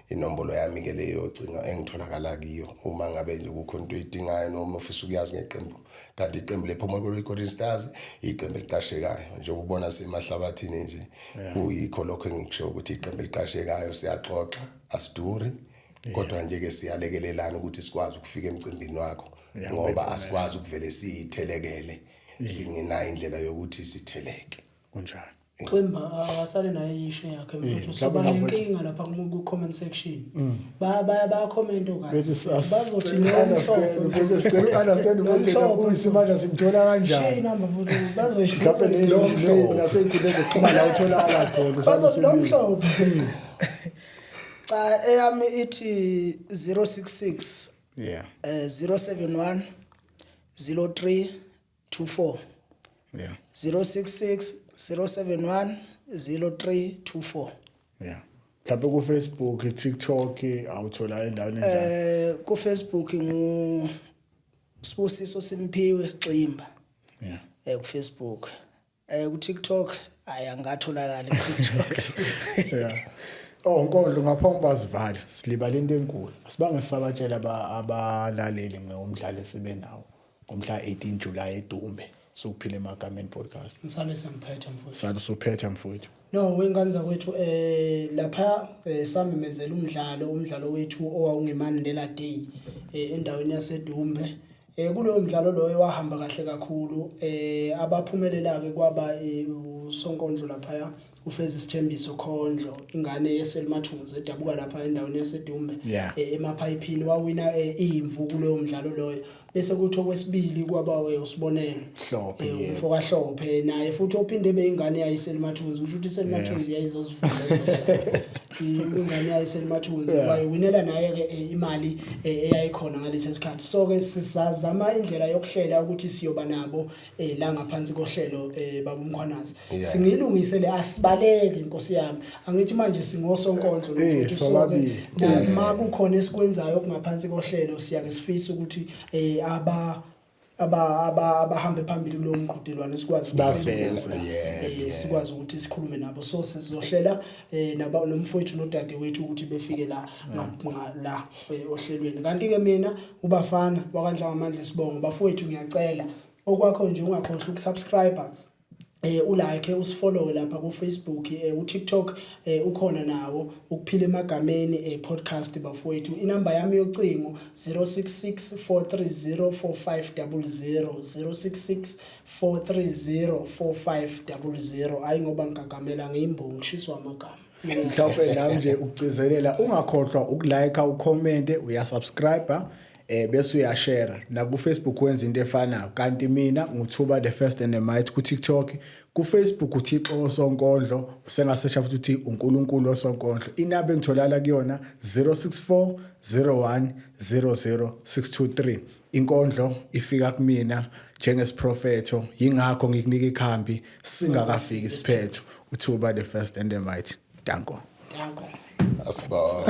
inombolo yami ke leyo cinga engitholakala kiyo uma ngabe nje kukhona into oyidingayo noma ufisa ukuyazi ngeqembu. Kanti iqembu lePhomolo Golden Stars iqembu eliqashekayo, njengoba ubona semahlabathini nje, kuyikho lokho engikusho ukuthi iqembu eliqashekayo, siyaxoxa, asiduri, kodwa nje ke siyalekelelana ukuthi sikwazi ukufika emcimbini wakho, ngoba asikwazi ukuvele siyithelekele singenayo indlela yokuthi sitheleke. Kunjalo. Ximba akasale naye ishe yakhe mfowethu. Mhlawumbe Soba mfowethu. nenkinga lapha ku comment section. Ba baya ba comment kahle. Bethi Bazothi lo mhlophe. sicela understand ukuthi Lo mhlophe. uyisimanje simthola Share kanjani. inamba mfowethu bazoyisho. Mhlawumbe Lo mhlophe. nasey'nkundleni zokuxhumana utholakala khona. Bazothi lo mhlophe. Cha, eyami ithi 066 071 03 24. 066 071 0324. Yeah, mhlawumbe ku-Facebook, TikTok awuthola endaweni enjani? Ku Facebook ngu Sibusiso Simphiwe Ximba. Ku Facebook, ku TikTok ayi angatholakala ku TikTok. Yeah. Oh Nkondlo, ngaphambi bazivala silibala into enkulu. Asibange sisabatshela abalaleli ngomdlalo esibe nawo ngomhla 18 July eDumbe, Sokuphila Emagameni podcast. Ngisale sengiphethe mfowethu. Sale usuphetha mfowethu. No, wengane zakwethu, lapha samemezela umdlalo wethu owawungeMandela Day endaweni yaseDumbe. Kulowo mdlalo loyo wahamba kahle kakhulu. Abaphumelela ke kwaba uSonkondlo lapha, ufeza isithembiso Khondlo, ingane yeSelimathunzi edabuka lapha endaweni yaseDumbe, emaphayiphini, wawina imvu kulowo mdlalo loyo. Bese kuthi okwesibili kwaba uSibonelo Hlophe, yebo. Umfo kaHlophe naye futhi ophinde beyingane yayiSelimathunzi, usho ukuthi iSelimathunzi yayizozivula ingane yayiSelimathunzi, wayewinela naye ke imali eyayikhona ngalesi sikhathi. So ke sisazama indlela yokuhlela ukuthi siyoba nabo la ngaphansi kohlelo, baba uMkhwanazi. Singilungise le, asibaleke inkosi yami, angithi manje singosonkondlo mfowethu, so ke Sobabili. nama kukhona esikwenzayo okungaphansi kohlelo, siyake sifise ukuthi aba aba aba abahambe phambili kulowo mqhudelwano sikwazi Sibaveze. Sikwazi ukuthi sikhulume nabo. So sizohlela naba nomfowethu nodadewethu ukuthi befike la la ohlelweni. Kanti ke mina ubafana wakandla ngamandla isibongo, bafowethu, ngiyacela okwakho nje ungakhohlwa ukusubscribe, ulike, usifollow lapha ku Facebook, u TikTok ukhona nawo Ukuphila Emagameni podcast bafowethu. Inamba yami yocingo 066 430 4500, 066 430 4500. Ayi ngoba ngigagamela ngiyimbongi, ngishiswa amagama. Mhlawumbe nami nje ukugcizelela, ungakhohlwa ukulike, ucomment, uyasubscribe, bese uyashare na ku Facebook, wenza into efanayo. Kanti mina nguthuba the first and the might ku TikTok, ku Facebook uThixo osonkondlo, usengasesha futhi uthi uNkulunkulu osonkondlo. Inamba engitholala kuyona 064 01 00 623. Inkondlo ifika kumina njengesiprofetho, yingakho ngikunika ikhambi singakafiki isiphetho. Uthuba the first and the might, danko. Danko. Asibonge.